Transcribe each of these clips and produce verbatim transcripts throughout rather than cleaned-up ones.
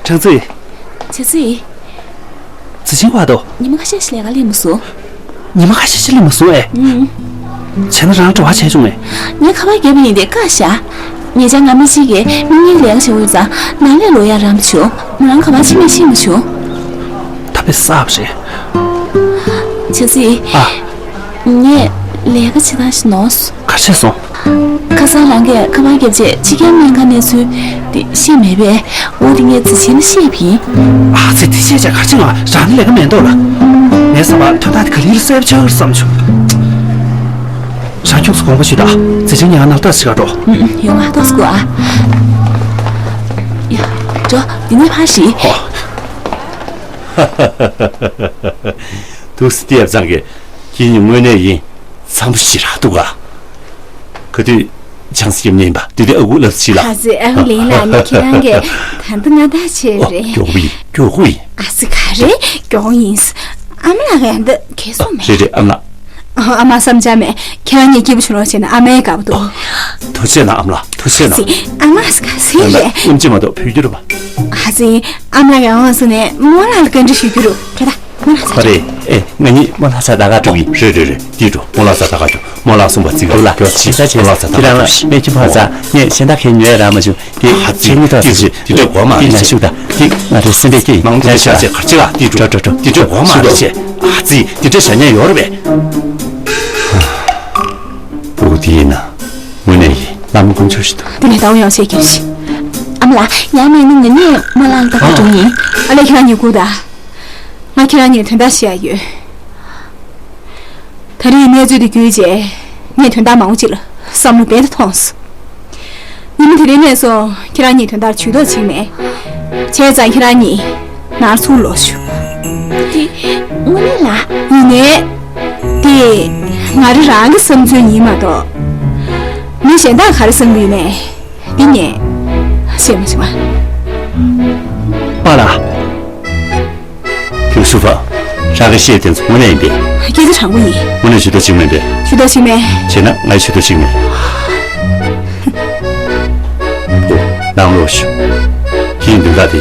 ཁྲང་ཙི། ཆི་ཙི། ཙི་ཆིན་ཁ་དོ། ཉི་མ་ཁ་ཤས་ཤིག་ལས་ཀ་སླེབས་མ་སོང་། ཉི་མ་ཁ་ཤས་ཤིག་སླེབས་མ་སོང་ཨེ། ཨུམ། བྱས་ན་རང་བྲེལ་བ་བྱས་བྱུང་ངས། ངས་ཁ་པར་བརྒྱབ་པ་ཡིན་ཏེ་བཀག་བཞག་ཉེ་ཆར་ང་མི་གཅིག་གིས་མི་གཉིས་ལས་ཀ་བྱེད་འོས་ཙང་ནང་ལས་ལོག་ཡ་རམ་བྱུང་། མོ་རང་ཁ་པར་ཕྱི་མིག་ཕྱིན་མ་བྱུང་། ད་དཔེ་གསར་པ་རེད། ཆི་ཙི། ཨ། ངས་ལས་ཀ་བྱེད་སྟངས་ཤིག་ནོར་སོང་། ག་རེ་བྱས་སོང་། ཁ་སང་རང་གིས་ཁ་པར་བརྒྱབ་རྗེས་ཕྱི་རྒྱལ་སྨན་ཁང་གནས་ཚུལ་དེ་ཤེས་མེད་པས། འོ་དེ་ངས་ཙི་ཆིན་ལ་བཤད་པ་ཡིན། ཨ་ཙི། དེ་བཤད་བྱས་ག་རེ་བྱེད། ང་རང་ལས་ཀ་མེད་མདོག་ལ། ངའི་བསམ་པར་དོན་དག་དེ་ག་ལེར་གསལ་པོ་ཆགས་ཀྱི་རེད་བསམ་བྱུང་། རང་ཁྱུག་ཙམ་དགོངས་པ་ཞུས་དང་། ཙི་ཆིན་ཉལ་ཁང་ནང་ལྟ་ཞིག་ག་འགྲོ། ཡོང་ང་ལྟོགས་སྐུ་ཨ། ཡ། འགྲོ། འདི་ནས་ཕར་ཞིག་ཧོ། ཐུགས་སྲིད་ལྟས་ཙང་གི་ཁྱེད་ཉིད་དངོས་གནས་ཡིན་འཚམ་པོ་ཞེ་དྲག་འདུག་ག་ག་དུས་ཆང་སྐྱེམས་ཉན་པ་དུས་དེ་ཨ་ཁུ་ལབ་ཞིག་ལ། ཨ་ཙི། ཨ་ཁུ་ལིན་ལགས། ངས་ཁྱེད་རང་གི་ད་ལྟ་ང་ད་བྱས་རེད། མགྱོགས་པོ་ཡིན། མགྱོགས་པོ་ཡིན། ཨ་ཙི། ག་རེ་མགྱོགས་ཡིན། ཨ་མ་ལགས་ཀྱིས་ད་གས་སོང་མེད། རེད་རེད། ཨ་མ་ལགས། ཨ་མ་བསམ་འཆར་མེད། ཁྱེད་རང་གཉིས་སྐྱིད་པོ་བྱུང་རོགས་བྱས་ན་ཨ་མའི་དགའ་པོ་འདུག་ཐུགས་རྗེ་གནང་ཨ་མ་ལགས། ཐུགས་རྗེ་གནང་། ཨ་མ་ཟེར་ག་ཟེར་རེད། ཨེམ་ཆི་མ་གཏོགས་བོད་སྐྱོར་བ། ཨ་ཙི། ཨ་མ་ལགས་ཀྱི་འོང་སོང་ནས་རྨོ་ལགས་ལ་བཀའ་འདྲི་ཞུ་རྒྱུ་རུ་ཁྱོད་ད་རྨོ་ལགས་ཁ་རེད། ཨེ། ང་གཉིས་རྨོ་ལགས་ས་ད་ག་འགྲོ་གི། རེད་རེད་རེད། འདི་འགྲོ། རྨོ་ལགས་ས་ད་ག་འགྲོ། རྨོ་ལགས་གསུངས་པ་ཙི་ག་ལ་སྐྱོ་ཆེ་ས་ཆེ་རྨོ་ལགས་ས་ད་ག་འགྲོ། ཁྱེད་རང་ལ་སྨན་ཁྱིམ་ཕར་ཚ་ངས་གཞན་དག་གས་ཉོས་རག་མ་བྱུང་། དེ་ཨ་ཙི། ཚེ་ཉིད་ཐོག་དེ་ཚེ་དེ་འདྲ་གོ་མ་དེ་ཉ་ཤུག་ད་དེ་ང་རེ་སེམས་པའི་སྐྱེ་མང་དུ་ཤ་ཤ་ཚེ་གར་ཅི་ལ་དེ་འགྲོ་འགྲོ་འགྲོ་དེ་འདྲ་གོ་མ་དེ་ཆེ། ཨ་ཙི། དེ་འདྲ་བྱ་ཉན་ཡོད་རེད་པས། ཕྲུ་གུ་དེ་ཡིན་ན་དངོས་གནས་ཡིན་ལམ་དཀོན་མཆོག་ཞིག་འདུག་དེ་ནས་ད་འོ་ཡང་བཤད་ཀྱི་རེད། ཨ་མ་ལགས། ཡང་མིན་ན་ང་གཉིས་རྨོ་ལགས་ལ་ད་ག་འགྲོ་ཡིན། ཨ་ལས། ཁྱེད་རང་གཉིས་སྒུག་ད། ང་ཁྱེད་རང་གཉིས་དོན་དག་བཤད་ཡ་ཡོད། ད་རེས་གནས་ཚུལ་དེ་བརྒྱུད་རྗེས་ངས་དོན་དག་མང་པོ་ཅིག་ལ་བསམ་བློ་རྦད་དེ་ཐོངས་སོང་། ཉིན་མོ་དེ་རིང་ནས་བཟུང་ཁྱེད་རང་གཉིས་དོན་དག་ཇུས་གཏོགས་བྱེད་མེད། བྱས་ཙང་ཁྱེད་རང་གཉིས་ནང་ཚུར་ལོག་ཤོག་དེ་དངོས་གནས་ལ། ཡིན་ནའི། དེ་ང་རང་རང་གི་བསམ་ཚུལ་ཡིན་མ་གཏོགས། མི་གཞན་དག་ག་རེ་བསམ་གྱི་ཡོད་མེད། འདི་ངས་ཤེས་མ་བྱུང་ང་། པཱ་ལགས། ཁྱོད་ཞུ་བ། རང་གི་བཤད་དེ་ཚོ་དངོས་གནས་ཡིན་པས། སྐད་ཆ་དྲང་པོ་ཡིན། དངོས་གནས་ཇུས་གཏོགས་བྱེད་མིན་པས། ཇུས་གཏོགས་བྱེད་མེད། བྱས་ན་ངས་ཇུས་གཏོགས་བྱེད་མེད། ཨོ། ནང་ལོགས་ཤོག་ཁྱེད་འདུན་ཁ་དེ།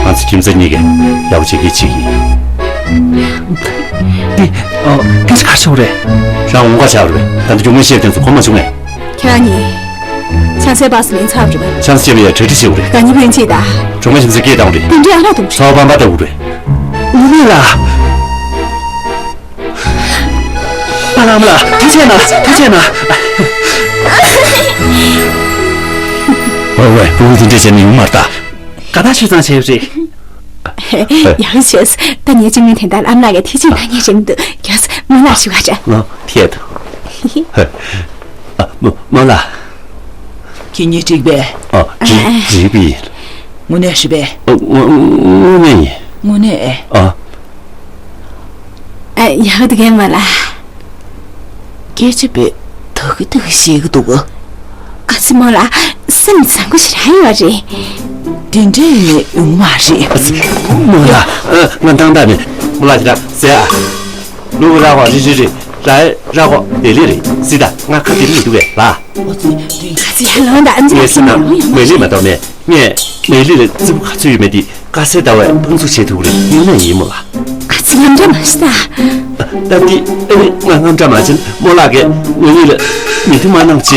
ང་ཚོ་ཁྱིམ་མཚེས་གཉིས་ཀས་ཡག་པོ་བྱེད་ཀྱི་བྱེད་ཀྱི་ཡིན། འདི། ཨོ། སྐད་ཆ་ག་རེ་བྱུང་རེད། རང་འོང་ག་བྱ་བ་རེད། ད་ལྟ་ཁྱོད་ངས་བཤད་དེ་ཚོ་གོ་མ་བྱུང་ངས། ཁྱེད་རང་གཉིས། ཆང་སའི་བཱ་སི་ལེན་ཚར་བ་རེད་པ། ཆང་ས་བྱེད་པ་ཡ་གྲ་སྒྲིག་བྱེད་དགོས་རེད། དགའ་ཉེ་ཕན་ཆད་ད། གྲོགས་མོ་ཁྱིམ་མཚེས་སྐད་བཏང་རེད། དེ་འདྲའི་ཨ་རག་འཐུང་རེད། ཚ་བ་པམ་པ་ལྟ་བུ་རེད། ངུ་མེད་ལ། པཱ་ལགས་ཨ་མ་ལགས་ཐུགས་རྗེ་གནང་། ཐུགས་རྗེ་གནང་། ཝེ་ཝེ། ཕྲུ་གུ་དེ་འདྲས་བྱས་ན་ཡོང་མ་རེད་ད། དགའ་ཐག་ཆོད་ཙང་བྱས་པ་རེད། ཡག་བྱས། ད་ངས་ཅི་མིན་དེ་ལྟར་ཨ་མ་ལགས་ཀྱི་ཐེ་ཚོམ་ལ་ངས་རེད་མི་འདུག་རྒྱགས་རྨོ་ལགས་ཞུ་བ་འདྲ། ལོ་ཐད། ཨ། རྨོ་རྨོ་ལགས། ཁྱེད་གཉིས་འགྲིག་པས། ཨ། འགྲིག་འགྲིག་པས། དངོས་གནས་རེད་པས། ཨ། དངོས་དངོས་གནས་ཡིན། དངོས་གནས། ཨ། ཨ། ཡག་འདུག་གས་རྨོ་ལགས། སྐད་ཆ་དཔེ་ད་གི་ད་གི་བཤད་གི་འདུག་ག་ཨ་ཙི། རྨོ་ལགས་སེམས་བཟང་པོ་ཞིག་རང་ཡོད་རེད། དེ་འདྲ་ཡིན་ནའི་ཡོང་མ་རེད། ཨ་ཙི། རྨོ་ལགས། ཨ། ང་ཏང་ཏང་ནས་རྨོ་ལགས་ཅི་ལ་ཟེར་ཨ། ལུ་གུ་ར་གོ་རི་རི་རི་ར་ར་གོ་དེ་ལི་རི་སི་ད་ང་ཁ་དེ་ལི་མི་འདུག་གས་ལ། ཨ་ཙི། ཡ་ལོང་ད་ཨ་ཙི། ངས་སེམས་ནང་མེ་ལི་མ་གཏོགས་མེད། ངས་མེ་ལི་ལ་རྩིབ་ག་ཚོད་ཡོད་མེད་དེ། དཀའ་སེལ་ཟླ་བས་དཔང་འཛུགས་བྱེད་ཐུབ་ཀྱི་རེད། དངོས་གནས་ཡིན་མོ་ལགས། ཨ་ཙི། ངམ་འདྲ་མ་ཤི་ད། ད་འདི་ཨེ་ང་ངམ་འདྲ་མ་བྱིན་རྨོ་ལགས་ཀྱིས་ངོ་ཡིད་ལ་མི་མཐུན་མ་གནང་བྱས་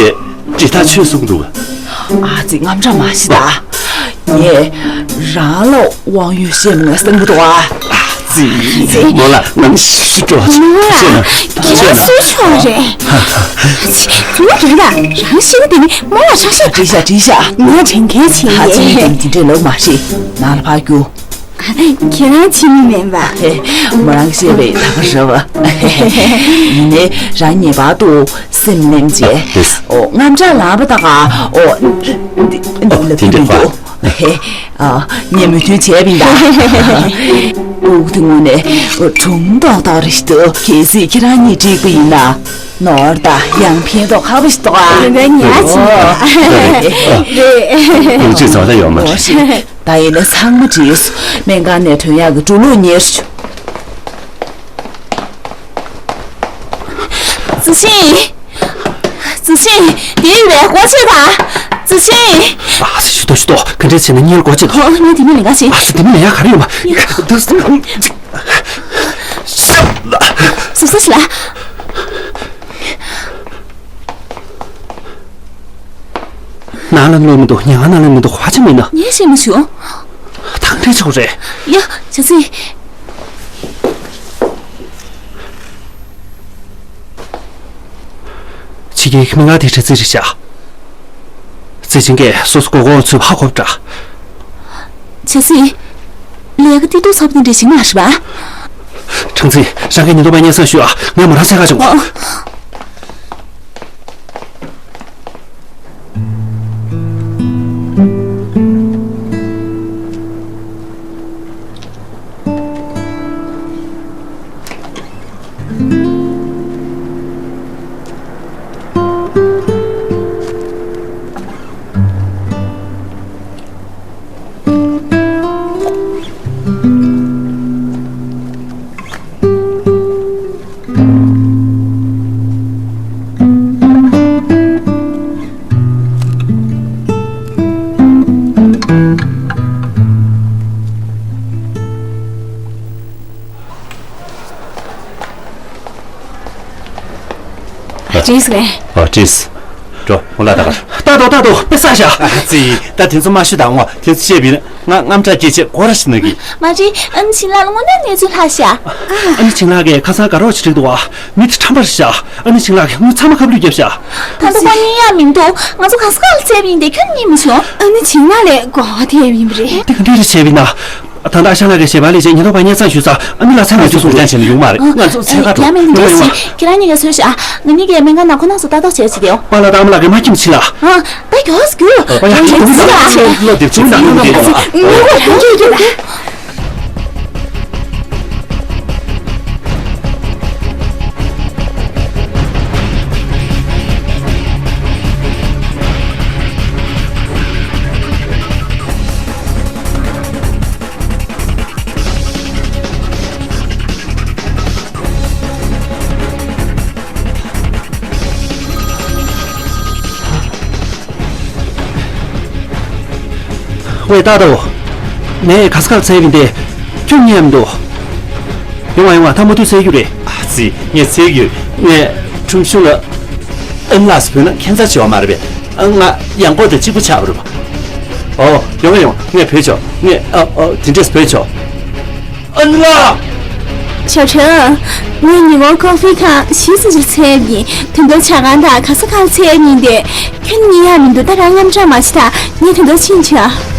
འདྲི་ཐག་ཆོད་གསུངས་འདུག་ཨ་ཙི། ངམ་འདྲ་མ་ཤི་ད། ངས་རང་ལ་དབང་ཡོད་ཤེས་མོ་ངས་གསུང་གི་འདུག་ཨ། ཨ་ཙི། རྨོ་ལགས་ངམ་ཤི་འགྲོ། རྨོ་ལགས་ཁྱེད་རང་སུའི་ཕྱོགས་རེད། ཨ་ཙི། ངོ་རེད་ད། རང་ཤི་གི་དེ་ནི་རྨོ་ལགས་རང་ཤི། འགྲིག་ཤག་འགྲིག་ཤག་ངས་དྲན་མཁན་བྱེད། ཨ་ཙི། ཡིན། དེ་འདྲས་ལབ་མ་ཤེས། ནང་ལ་ཕར་རྒྱུགས། ཁྱེད་རང་ཕྱི་མི་མིན་པ། མོ་རང་བཤད་པའི་ད་ག་རེད་པ། ཡིན་ནའི་རང་ངེས་པར་དུ་སེམས་ནེམ་བྱས། ཨ། ཨོ། རྔམ་སྐྲག་ལངས་པ་ད་ག་ཨོ། འདི་འདི་ལབ་ཐུབ་མི་འདུག་ཧེ། ཨ། ངས་མོས་མཐུན་བྱས་པ་ཡིན་ད། འུག་དེ་དངོས་གནས་སྒྲུང་རྡོག་རྡོག་རེད་འདུག་གལ་སྲིད་ཁྱེད་རང་གཉིས་འགྲིག་པ་ཡིན་ན། ནོར་ད་ཡང་ཕན་ཐོགས་ཁ་པོ་ཞིག་འདུག་ཨ། ང་ཉལ་ཕྱིན་པ་རེད། རེད། ལོ་རྒྱུས་བཟང་ད་ཡོད་མ་རེད། ད་ཡིན་ན་ཚང་མ་འགྲིག་སོང་། སྨན་ཁང་ནས་ཐོན་ཡག་གི་འགྲོ་ལུགས་གཉེར་ཞུ། ཙི་ཤིན། ཙི་ཤིན། དེ་ཡོད་པའི་སྒོ་ཕྱེ་དང་། ཨ་ཙི། ཨ་ཙི། ཞུ་དོ་ཞུ་དོ། ག་འདྲས་བྱས་ན་སྙིང་དགོས་ཅི། ཧོ། ངས་དེ་མིན་ལ་འགའ་ཞིག་ཨ་ཙི། དེ་མིན་ལ་ཡ་ག་རེ་ཡོད་མ། ཡ། འདུག་སེ། སུ་སུ་ལ། ནང་ལ་གནོད་མི་འདུག་ཉལ་ཁང་ནང་ལ་མི་འདུག་ཧ་ཅང་མིན་ན། ངས་ཤེས་མ་བྱུང་། ད་ག་འདྲས་ཆོག་རེད། ཡ། བྱ་ཚིག་ཕྱི་རྒྱལ་གྱི་མི་ང་དེ་དྲ་ཚིགས་རེད་ཤག་རྩིས་ཆེན་གྱིས་སོ་སོ་མགོ་སྐོར་ཚུད་ཧ་གོ་འདྲ། བྱ་སྲིད། ལས་ཀ་ཏི་ཏུ་ཚབ་ཏུ་འདྲ་ཞིག་མ་རེད་པ། ཁྲང་ཚིག་རང་གི་ཉིན་ཐོ་པ་སྙན་སེང་ཞུ་ཨ། ངས་མོ་རང་ཚད་ཁ་བྱུང་། ཨོ། བྲིས་ཟིན། ཨོ། བྲིས། འགྲོ། ཧུ་ལ་ད་གར། ལྟ་དོ་ལྟ་དོ། དཔེ་བསགས་ཤག་ཨ་ཙི། ད་དེ་ཚོ་མ་ཞུ་དང་། འོ། དེ་ཚོ་བཤད་པ་ཡིན་ན་ང་དངངས་སྐྲག་སྐྱེས་བྱས་སྒོ་ར་ཞིག་ན་གི། མ་རེད། ཨ་ནེ་ཆིང་ལགས་ལ་དངོས་གནས་གནས་ཚུལ་ལྷག་ཤག་ཨ་ནེ་ཆིང་ལགས་ཀྱིས་ཁ་སང་དགའ་རོགས་ཅིག་བསྒྲིགས་འདུག་བ། མི་དེ་ཁྲམ་པ་རེད་ཤག་ཨ་ནེ་ཆིང་ལགས་ཀྱིས་དངུལ་ཚང་མ་ཁ་བསླུས་བརྒྱབ་ཤག་ད་ལྟ་ཁོ་གཉིས་ཡ་མི་འདུག་ང་ཚོ་ག་ས་ག་ལ་བཙལ་བ་ཡིན་ཏེ་ཁྱོན་རྙེད་མི་བྱུང་། ཨ་ནེ་ཆིང་ལགས་ལ་གོ་བ་དེ་ཡོད་པ་རེད། དེ་ག་འདྲ་རེད་བྱས་པ་ཡིན་ན། ད་ལྟ་ཨ་ཞང་ལགས་ཀྱིས་ཞལ་པར་ལས་བྱེད་ཉིན་ཐོ་པ་སྙན་སེང་ཞུས་ཙང་ཨ་ནེ་ལགས་ཚང་མས་ཚུར་འབུལ་སྟངས་བྱས་ན་ཡོང་མ་རེད། ང་ཚོ་འཚོལ་ག་འགྲོ། ཡ་མེད་འདི་འདྲ་ཞིག་ཁྱེད་རང་གཉིས་ཀས་གསོལ་ཤག་ང་གཉིས་ཀས་སྨན་ཁང་ནང་ཁོ་ན་ཚོ་ལྟ་རྟོག་བྱས་ཟེར་དེའོ། པཱ་ལགས་དང་ཨ་མ་ལགས་ཀྱིས་མ་ཁྱིམ་ཕྱི་ལ། ཨ། ད་མགྱོགས་སུ་རྒྱུགས། པཱ་ཡ། ཁྱིམ་ཕྱི་ལ། བློ་བདེ་པོ་བྱུང་ན་ཡོང་གི་ཡོད། ངོ་རང་གིས་ཡོད། ཝེ། ལྟ་དང་། ངས་ག་ས་ག་ལ་འཚོལ་བ་ཡིན་ཏེ། ཁྱོན་རྙེད་མི་འདུག་ཡོང་བ་ཡོང་བ། ད་མུ་མཐུད་འཚོལ་རྒྱུ་རེད། ཨ་ཙི། ངས་འཚོལ་གྱི་ཡོད། ངས་ཁྲོམ་གཞུང་ལ་ཨ་ནེ་ལགས་སུ་བོས་ན་ཁྱད་མཚར་ཆེ་བ་མ་རེད་པས། ཨ། ང་ཡང་སྒོ་དང་གཅིག་པ་ཆགས་པ་རེད་པ། ཨོ། ཡོང་ཡོང་། ངས་བོས་ཆོག་ངས། ཨ། ཨོ། དེ་འདྲས་བོས་ཆོག་ཨ་ནེ་ལགས། ཞའོ་ཁྲེན། ངས་ཉི་ཧོང་ཀོ་ཧྥི་ཁང་གཞི་ཙམ་ཅིག་འཚོལ་བ་ཡིན། དོན་དག་ཆ་གང་དང་ག་ས་ག་ལ་འཚོལ་བ་ཡིན་ཏེ། ཁྱོན་རྙེད་ཡ་མི་འདུག་ད་རང་དངངས་སྐྲག་མ་བྱེད་ད། ངས་དོན་དག་ཕྱིན་བྱས།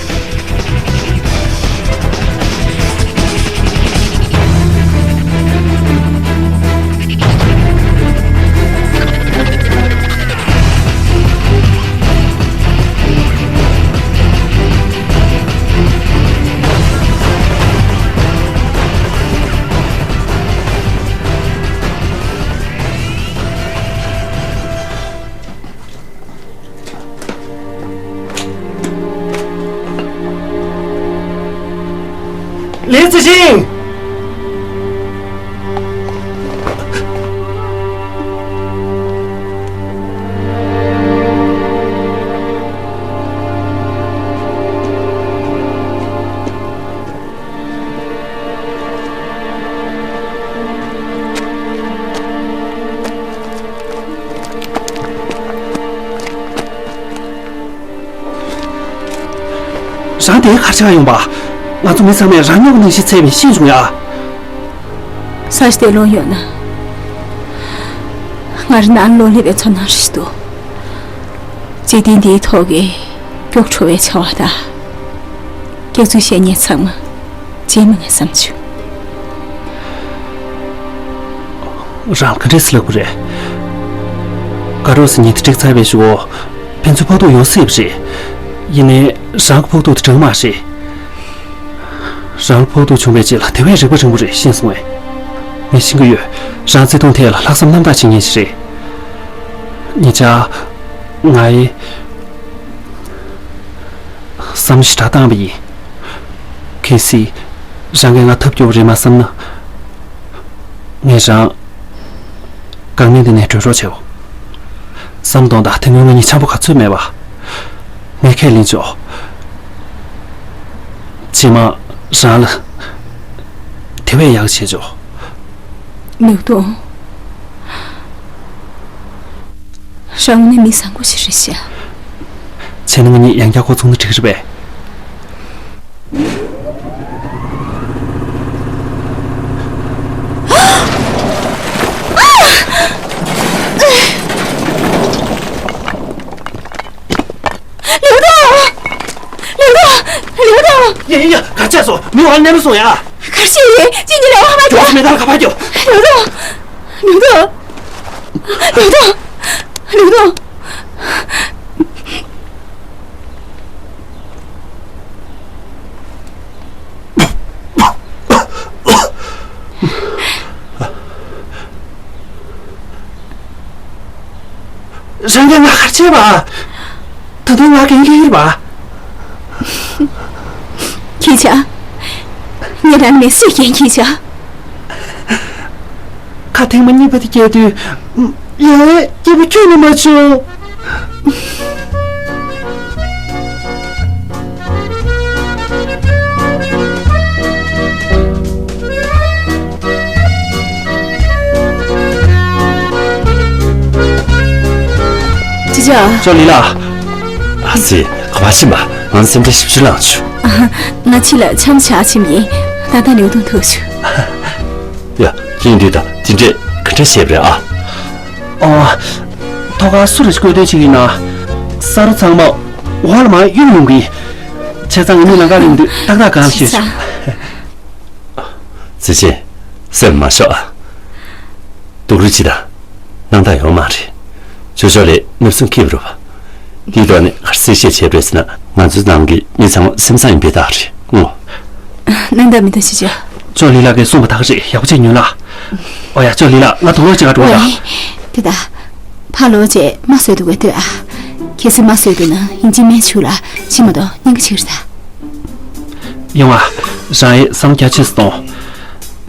ལིན་ཙི་ཞིང་། རང་དེ་གར་ཆགས་ཡོང་པ། ང་ཚོ་མི་ཚང་མས་རང་ཉིད་ཀྱི་ནང་བཞིན་འཚོལ་བ་ཤེས་བྱུང་ཡ། ས་གཞི་དེ་ལོང་ཡོད་ན། ང་རང་ནང་ལོགས་སླེབས་པའི་ཚོར་སྣང་རེ་ཞིག་འདུག་འཇིག་རྟེན་འདིའི་ཐོག་གི་མགྱོགས་འཕྲོ་བའི་བྱ་བ་དང་། སྐྱག་རྫུན་བཤད་མཁན་ཚང་མ་རྗེས་མ་ངས་བསམ་བྱུང་། རང་ག་འདྲས་སེ་ལབ་དགོས་རེད། དགའ་རོགས་སུ་ཉིན་དེ་འགྲིག་ཚར་བའི་གཞུག་གུ་ཕན་ཚུན་ཕོག་ཐུག་ཡོང་སྲིད་པ་རེད། ཡིན་ནའི་རང་གི་ཕོག་ཐུག་དེ་འདྲ་མ་རེད། རང་ལ་ཕོག་ཐུག་བྱུང་བའི་རྗེས་ལ་དེ་བས་རིག་པ་རིང་པོ་རེད། ཤེས་སོང་ངས། ངས་ཤེས་ཀྱི་ཡོད། རང་བརྩེ་དུང་ཐད་ལ་ལྷག་བསམ་རྣམ་དག་བྱེད་མཁན་ཞིག་རེད། ཉེ་ཆར་ང་ཡི་བསམ་བློ་ཞེ་དྲག་བཏང་བ་ཡིན། གལ་སྲིད་རང་གིས་ང་ཐབས་སྐྱོ་བོ་རེད་མ་བསམ་ན། ངས་རང་དཀའ་ངལ་འདི་ནས་སྒྲོལ་རོགས་བྱེད་འོ། བསམ་དོན་དང་དེ་སྔོན་ང་གཉིས་འཆམ་པོ་ག་ཚོད་མེད་པ། ངས་ཁས་ལེན་ཆོག་རྗེས་མ་རང་ལ་དེ་བས་ཡག་བྱེད་ཆོག་ལིའུ་ཏུང་། རང་ནི་མི་བཟང་པོ་ཞིག་རེད་ཤག་བྱས་ན་ང་གཉིས་ཡང་བསྐྱར་འགོ་བཙུགས་ན་འགྲིག་གི་རེད་པས། ལིའུ་ཏུང་། ལིའུ་ཏུང་། ལིའུ་ཏུང་། ཡ་ཡ་ཡ། ག་བྱས་སོང་། མི་བ་ནས་མ་སོང་ཡ། ག་རེ་བྱས་ཡིན། ཅི་ཉིད་ལ་བ་མ་མགྱོགས་སེ་མེ་ཏོག་ཁ་པར་རྒྱོབ། ལིའུ་ཏུང་། ལིའུ་ཏུང་། ལིའུ་ཏུང་། ལིའུ་ཏུང་། རང་གིས་ང་ག་རེ་བྱས་པ། ད་དུང་ང་རྒན་ཁྱེར་པ། ཁྱེད་ཅག་ངས་རང་མི་སུས་རྒན་ཁྱེད་ཅག་ཁ་ཐེངས་མ་གཉིས་པ་དེ་སྐྱེལ་དུས། ཡང་སྐྱེས་བུ་ཁྱོད་ནི་མ་བྱུང་། ཅི་བྱ། ཅོ་ལི་ལགས། ཨ་ཙི། ག་པར་ཕྱིན་པ། ང་སེམས་ཁྲལ་ཞེ་པོ་ཅིག་ལངས་བྱུང་། ང་ཕྱི་ལ་འཆམ་འཆམ་ཕྱིན་པ་ཡིན། ད་ལྟ་ལིའུ་ཏུང་ཐུག་བྱུང་། ཡ། ཁྱེད་འདི་དང་དེ་འདྲས་ག་འདྲ་བྱས་པ་རེད་ཨ། ཨོ། ཐོག་ཁར་སུ་རེ་བསྐོས་དོན་ཅིག་ཡིན་ན། ས་རོ་ཚང་མ་འོག་ལ་མར་གཡུག་ཡོང་གི། བྱས་ཙང་ངས་མི་ལམ་ཁར་ཡོང་དུས་ཏག་ཏག་གང་ཤེས་བྱུང་། ཙི་ཅན། སེམས་མ་ཤོར་ཨ། སྡུག་རུས་ཅི་དང་། སྣང་དག་ཡོད་མ་རེད། ཇོ་ཇོ་ལས་ནུབ་སུན་སྐྱིད་རུ་བ། དེའི་ཐོག་ནས་ག་རེ་གསལ་བཤད་བྱས་པ་རེད་ཟེར་ན། ང་ཚོའི་ནང་གི་མི་ཚང་མ་སེམས་བཟང་ཡིན་པའི་རྟགས་རེད་ངོ་། སྣང་དག་མི་འདུག་ཅོ་ཅོ། ཅོ་ལི་ལགས་ཀྱིས་གསུངས་པ་ད་ག་རེད། ཡག་པོ་བྱས་ཉོན་ལ། ཨོ་ཡ། ཅོ་ལི་ལགས། ང་དུག་ལོག་ཅིག་ག་འགྲོ་ད། དེ་ད། ཕར་ལོག་བྱས་མ་བཟོས་འདུག་གས་ལྟོས་ཨ། གལ་སྲིད་མ་བཟོས་འདུག་ན་ཡིན་གཅིག་མིན་གཅིག་ལ་ཕྱི་མ་གཏོགས་ཉེན་ཁ་ཆེ་གི་རེད་ད། ཡོང་ཨ། རང་ཡས་བསམ་རྒྱ་ཆེ་སུ་གཏོང་།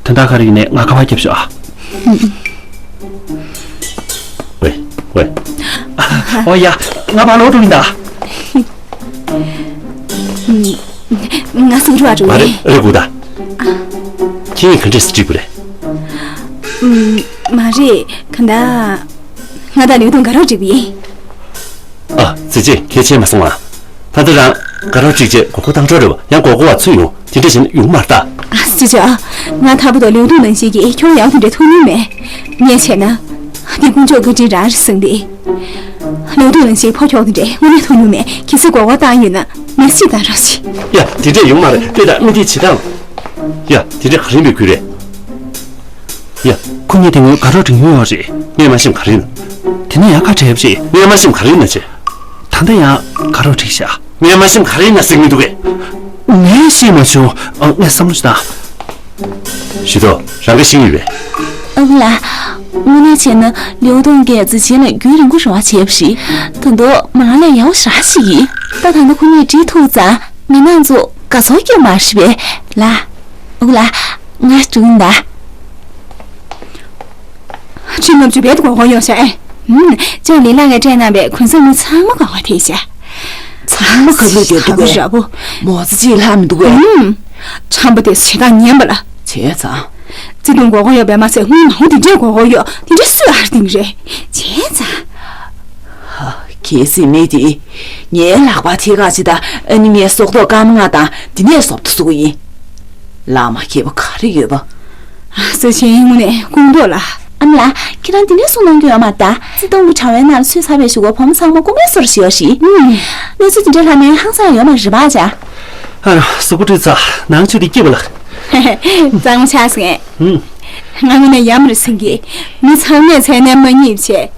དོན་དག་ག་རེ་ཡིན་ནའི་ང་ཁ་པར་རྒྱབ་ཤོག་ཨ། ཝེ། ཝེ། ཨོ་ཡ། ང་ཕར་ལོག་འགྲོ་ཡིན་ད། ང་སུ་རུ་བ་འགྲོ་མ་རེད་ཡིན། རེད་གོ་ད། ཁྱེད་ག་འདྲས་སེ་འགྲིག་པ་རེད། མ་རེད་ག་ད། ང་དང་ལིའུ་ཏུང་དགའ་རབ་འགྲིག་པ་ཡིན། ཨ། ཙི་ཅི། ཁྱེད་ཆེ་མ་སོང་ཨ། ད་ལྟ་རང་དགའ་རབ་འགྲིག་རྗེས་མགོ་སྐོར་བཏང་འགྲོ་རེད་བ། ཡང་མགོ་སྐོར་བ་ཚུད་ཡོང་། དེ་འདྲ་བྱས་ན་ཡོང་མ་རེད་ད། ཨ། ཅོ་ཅོ། ང་ད་བར་དུ་ལིའུ་ཏུང་ནང་བཞིན་གྱི་ཁྱོ་ག་ཡག་དེ་འདྲ་ཐུག་མྱོང་མེད། ངས་བྱས་ན། འདི་དཀོན་མཆོག་བཀའ་དྲིན་རང་རེད་བསམ་སྟེ། ལིའུ་ཏུང་ནང་བཞིན་ཕོ་ཁྱོ་ག་དེ་འདྲ་དངོས་གནས་ཐུག་མྱོང་མེད། གལ་སྲིད་མགོ་སྐོར་བཏང་ཡོད་ན་མི་སུས་བཏང་རོགས་བྱེད། ཡ། དེ་འདྲ་ཡོང་མ་རེད། ལྟོས་དང་། མི་དེའི་བྱེད་སྟངས། ཡ། དེ་འདྲ་ག་རེ་ཡིན་པའི་ཁུལ་རེད། ཡ། ཁོ་གཉིས་དེ་སྔོན་དགའ་རབ་འགྲིག་མྱོང་ཡོད་རེད། ངས་མ་ཤེས་ག་རེ་ཡིན། དེ་ནས་ཡང་ཁ་བྲལ་བ་རེད། ངས་མ་ཤེས་ག་རེ་ཡིན་ན་བྱས། ད་ལྟ་ཡང་དགའ་རབ་འགྲིག་ཤག་ངས་མ་ཤེས་ག་རེ་ཡིན་ན་ཟེར་གྱི་འདུག་གས། ངས་ཤེས་མ་བྱུང་། ཨ། ངས་བསམ་བློ་ཞིག་བཏང་། ཞུ་དོ། རང་གིས་ཤེས་ཀྱི་ཡོད་པས། ཨ་ཁུ་ལགས། དངོས་གནས་བྱས་ན་ལིའུ་ཏུང་གིས་ཙི་ཅན་ལ་རྒྱུན་རིང་པོ་རེ་བ་བྱས་པ་རེད། ད་དུང་མ་ལས་ཡག་པོ་ཞེ་དྲག་ཞིག་ཡིན། ད་ད་ལྟ་ཁོ་གཉིས་འགྲིག་ཐུབ་ཙང་ང་རང་ཚོ་དགའ་ཚོར་སྐྱེ་མ་རེད་པས་ལགས། ཨ་ཁུ་ལགས། ང་འགྲོ་གི་ཡིན་ད། ཁྲི་ལྔ་བཅུ་བར་དུ་མགོ་སྐོར་ཡོང་ཤག་ཨེ། ཧུམ། ཅོ་ལི་ལགས་ཀྱིས་སྤྲད་གནང་བའི་གུན་གསབ་དངུལ་ཚང་མ་མགོ་སྐོར་ཐེབས་ཤག་ཚང་མ་ཁ་ལུད་སྟེར་འདུག་གས། ཁ་ལུད་ར་བོ། མོ་ཙི་ཅིག་ལྷག་མི་འདུག་གས། ཧུམ། ཁྲམ་པ་དེ་བྱེད་སྟངས་ངན་པ་ལ། བྱས་ཙང་། བརྩེ་དུང་མགོ་སྐོར་ཡོད་པས་མ་ཚད། དངུལ་མང་པོ་དེ་འདྲས་མགོ་སྐོར་ཡོད། དེ་འདྲས་སུས་ཨར་འདིང་རེད། བྱས་ཙང་། ཧ། གལ་སྲིད་མི་དེ་ངའི་ལག་པར་ཐེབས་ཁ་ཅིག་ད། ཨ་ནི་ངའི་སྲོག་ཐོག་སྐར་མ་ལྔ་དང་དེ་ནས་སོབ་ཏུ་བཟོ་གི་ཡིན། ལག་མ་ཁེལ་པ་ག་རེ་ཡོད་པ། ཨ། ཙི་ཅན་དངོས་གནས་ཀུན་རྟོག་ལ། ཨ་མ་ལགས། ཁྱེད་རང་དེ་འདྲའི་གསུང་གནང་རྒྱུ་ཡོད་མ་རེད་ད། བརྩེ་དུང་གི་དྲ་བའི་ནང་ལ་ཚུད་ཚར་བའི་གཞུག་གུ་བུ་མོ་ཚང་མ་རྐུན་མའི་བཟོ་འདྲ་ཞིག་ཡོད་རེད། ཨུམ། གནས་ཚུལ་དེ་འདྲ་ལྷག་མིན་ཧང་སང་ཡོད་མ་རེད་པ་ཅག་ཨ་རོ། གཟུགས་པོ་བཀྲུས་ཚར། ནང་ཆུ་དེ་སྐྱིད་པ་ལ། གཙང་མ་ཆགས་སོང་ངས། ཨུམ། ང་དངོས་གནས་ཡ་མ་རེད་ཟེར་གྱི། མི་ཚང་མས་མཚན་ནས་མ་རྙེད་བྱས།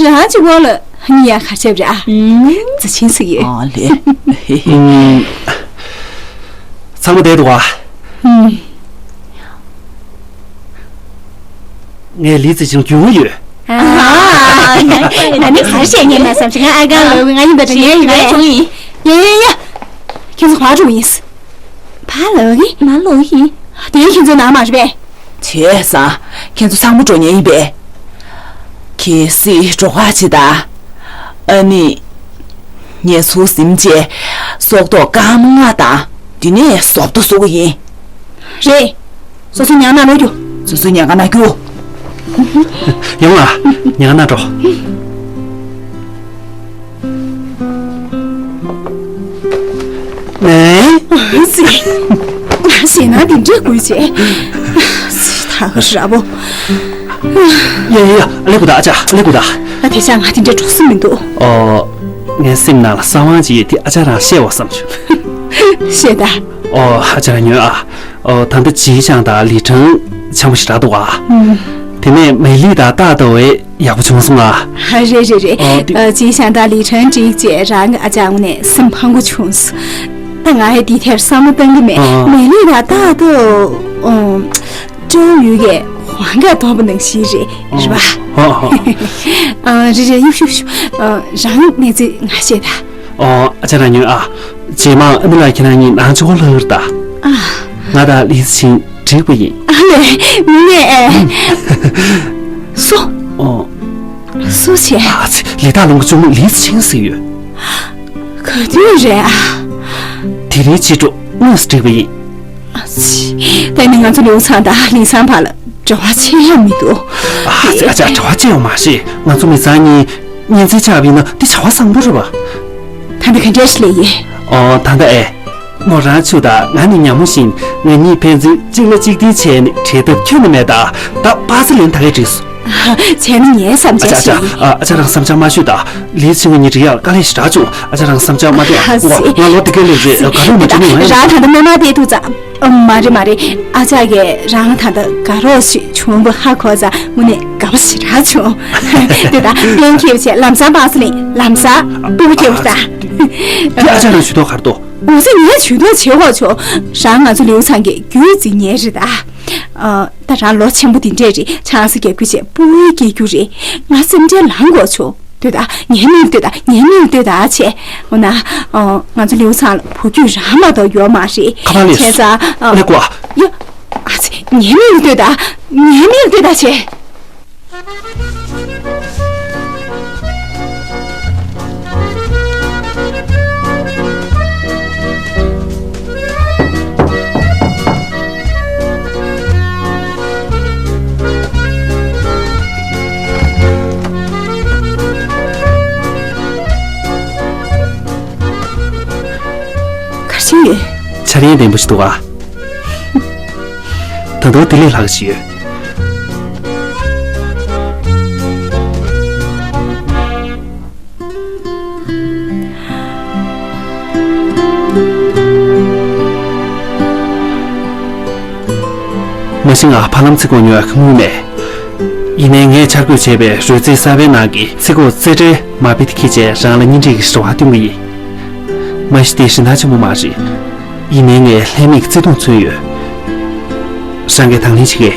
རང་གཅིག་པོ་ལ་ངས་ཡ་ག་རེ་བྱས་པ་རེད་ཨ། ཨུམ། ཙི་ཅན་ཟེར་གྱི། ཨ་ལེ། ཨུམ། ཚང་མ་བསྡད་འདུག་ག་ཨུམ། ངས་ལི་ཙི་ཅན་རྒྱུས་མངའ་ཡོད། ཨ། ད་ནི་ག་རེ་བཤད་ཉན་ན་བསམ་བྱས། ང་ཨ་ག་ལོ་ང་ཡིན་པ་དྲན་ཡས་ཡིན་པས། ཡ་ཡ་ཡ། ཁྱེད་ཚོ་ཕར་འགྲོ་ཡིན། ཕར་ལོག་གི། མར་ལོག་གི། དེ་ཁྱེད་ཚོའི་ནང་མ་རེད་པས། བྱས་ཙང་ཁྱེད་ཚོ་ཚང་མ་འགྲོ་ཉན་ཡིན་པས། གལ་སྲིད་འགྲོ་ཁ་ཅིག་ད། ཨ་ནི། ངས་ཟུར་ཟིན་རྗེས་སྲོག་ཐོག་སྐར་མ་ལྔ་དང་། དེ་ནས་ཟོབ་ཏོ་བཟོ་གི་ཡིན། རེད། སོ་སོ་ཉལ་ན་ལོག་རྒྱུ། སོ་སོ་ཉལ་ཁ་ན་རྒྱུ། ཡོང་ཨ། ཉལ་ཁ་ན་འགྲོ། ནས། སི། ཞེད་སྣང་འདི་འདྲ་དགོས་བྱས། སི་ད་ག་ར་བོ། ཡ་ཡ་ཡ། ཨ་ལེ་ཀུ་ད། ཨ་ཅག་ཨ་ལེ་ཀུ་ད། ཨ་དེ་ཤ་ང་དེ་འདྲ་འགྲོ་སྲིད་མི་འདུག་ཨོ། ངའི་སེམས་ནང་ལ་གསང་བ་ཅིག་ཡོད་དེ་ཨ་ཅག་རང་བཤད་འོ་བསམ་བྱུང་། བཤད་ད། ཨོ་ཨ་ཅག་རང་ཉོན་ཨ། ཨོ་ད་ལྟ་ཇི་ཞང་དང་ལི་ཁྲང་འཆམ་པོ་ཞེ་དྲག་འདུག་ཨ། དེ་ནས་མེ་ལི་དང་ཏག་ཏོ་བས་ཡག་པོ་བྱུང་སོང་ཨ། ཨ་རེད་རེད་རེད། ཨོ་དེ། ཨ་ཇི་ཞང་དང་ལི་ཁྲང་འགྲིག་རྗེས་རང་གི་ཨ་ཅག་ངོ་ནས་སེམས་ཕངས་པོ་བྱུང་སོང་། ད་ང་ཡི་འདི་ཐེར་བསམ་བློ་གཏང་གི་མེད། ཨོ། མེ་ལི་དང་ཏག་ཏོ། ཨོ། ཀྲོའུ་ཡུས་ཀྱི་ཧོང་ག་གཏོང་པ་ནང་བཞིན་རེད། རེད་པ། ཧོ་ཧོ། ཨ་རེད་རེད། ཡུག་ཤུག་ཤུག་ཨ་རང་གནས་ཚུལ་ང་བཤད་ད། ཨོ་ཨ་ཅག་རང་ཉོན་ཨ། རྗེས་མ་ཨ་མི་ལགས་ཁྱེད་རང་གཉིས་ནང་ཆོས་ལྷག་རེད་ད། ཨ། ང་དང་ལི་ཙི་ཆིང་འགྲིག་པ་ཡིན། ཨ་ལེ། མི་ནས་ཨེ། སུ། ཨོ། སུ་བྱས། ཨ་ཙི། ལི་ཐང་ལུང་གི་གཅུང་མོ་ལི་ཙི་ཆིང་ཟེར་ཡོད། ག་དུས་རེད་ཨ། དེ་རིང་ཕྱི་དྲོ་དངོས་སུ་འགྲིག་པ་ཡིན། ཨ་ཙི། ད་ནི་ང་ཚོ་ལིའུ་ཚང་དང་ལི་ཚང་བར་ལ་འབྲེལ་བ་ཆད་ཡ་མི་འདུག་ཨ་ཙི། ཨ་ཅག་འབྲེལ་བ་ཆད་ཡོད་མ་རེད། ང་ཚོ་མི་ཚང་གཉིས་གཉེན་ཚན་ཆགས་པ་ཡིན་ན་འདི་བྱ་བ་བཟང་པོ་རེད་པ། ད་ནི་ག་འདྲས་ལས་ཡིན། ཨོ་ད་ལྟ་ཨེ། མོ་རང་ཆུ་དང་ང་ནི་ཉ་མོ་བཞིན་ང་གཉིས་ཕན་ཚུན་གཅིག་ལ་གཅིག་མཐུན་བྱས་ནས་བྲལ་ཐབས་ཁྱོན་ནས་མེད་ད། ད་པ་ཚེ་ལེན་ད་གའི་འགྲིག་སོང་། བྱས་ན་ངའི་བསམ་འཆར་ཞིག་ཡིན། ཨ་ཅག་རང་བསམ་འཆར་མ་ཤོད་ད། ལིའུ་ཆིང་གཉིས་འགྲིག་ཡག་དཀའ་ལས་ཞེ་དྲག་བྱུང་། ཨ་ཅག་རང་བསམ་འཆར་མ་བཏོན། ཨ་ཙི། ང་ལོ་དེ་ག་ལས་རེད། དགའ་རོགས་མ་བྱེད་ནི་མ་ཡིན། རང་ད་ལྟ་མ་མ་བལྟས་འདུག་ཙང་། ཨ་མ་རེད་མ་རེད། ཨ་ཅག་གིས་རང་ད་ལྟ་དགའ་རོགས་ཤིག་བྱུང་བ་ཧ་གོ་ཙང་དངོས་གནས་དགའ་པོ་ཞེ་དྲག་བྱུང་། དེ་ད་གཏན་འཁེལ་བྱས་ལམ་སང་པ་ཚེ་ལེན། ལམ་སང་སྤུ་གུ་སྐྱེ་བ་ད། དེ་ཨ་ཅག་རང་ཇུས་གཏོགས་ག་རེ་འདུག་འོ་ཙི། ངས་ཇུས་གཏོགས་བྱེད་དགོས་བྱུང་། རང་ང་ཚོ་ལིའུ་ཚང་གི་རྒྱུད་འཛིན་མཁན་རེད་ད། ཨ། ད་རང་ལོ་ཆེན་པོ་འདི་འདྲས་རེད། ཆང་ས་རྒྱག་རྒྱུ་བྱས་སྤུ་གུ་སྐྱེ་རྒྱུ་རེད། ང་སེམས་ཁྲལ་ལངས་དགོས་བྱུང་། ལྟོས་དང་། ངའི་མིག་ལྟོས་དང་། ངའི་མིག་ལྟོས་དང་བྱས། འོ་ན། ཨ། ང་ཚོ་ལིའུ་ཚང་ལ་བུ་རྒྱུད་རང་མ་གཏོགས་ཡོད་མ་རེད། ཁ་པར་ལས་བྱས་ཙང་། ཨ། ལེགས་པ། ཡ། ཨ་ཙི། ངའི་མིག་ལ་ལྟོས་དང་། ངའི་མིག་ལ་ལྟོས་དང་བྱས། ག་རེ་བྱས་ཡོད། འཆར་ཡན་ལྡན་པོ་ཞིག་འདུག་ག་ད་དུང་དེ་ལས་ལྷག་ཅིག་ཡོད། མ་གཞི་ང་ཕ་ལམ་ཚིག་གོ་ཉོ་ཡག་གི་དངུལ་མེད། ཡིན་ནའི་ངས་འཆར་འགོད་བྱས་པའི་རོལ་རྩེད་གསར་པའི་ནང་གི་ཚིག་གོ་རྩེད་འགྲན་མ་དཔེ་དེ་འཁྱེར་བྱས་རང་ལ་གཉེན་སྒྲིག་གི་རེ་བ་བཏོན་གི་ཡིན། མ་གཞི་དེ་གཞན་དག་ཆེན་པོ་མ་རེད། ཡིན་ནའི་ངས་ལྷད་མེད་ཀྱི་བརྩེ་དུང་མཚོན་ཡོད། རང་གིས་དང་ལེན་བྱེད་ཀྱི།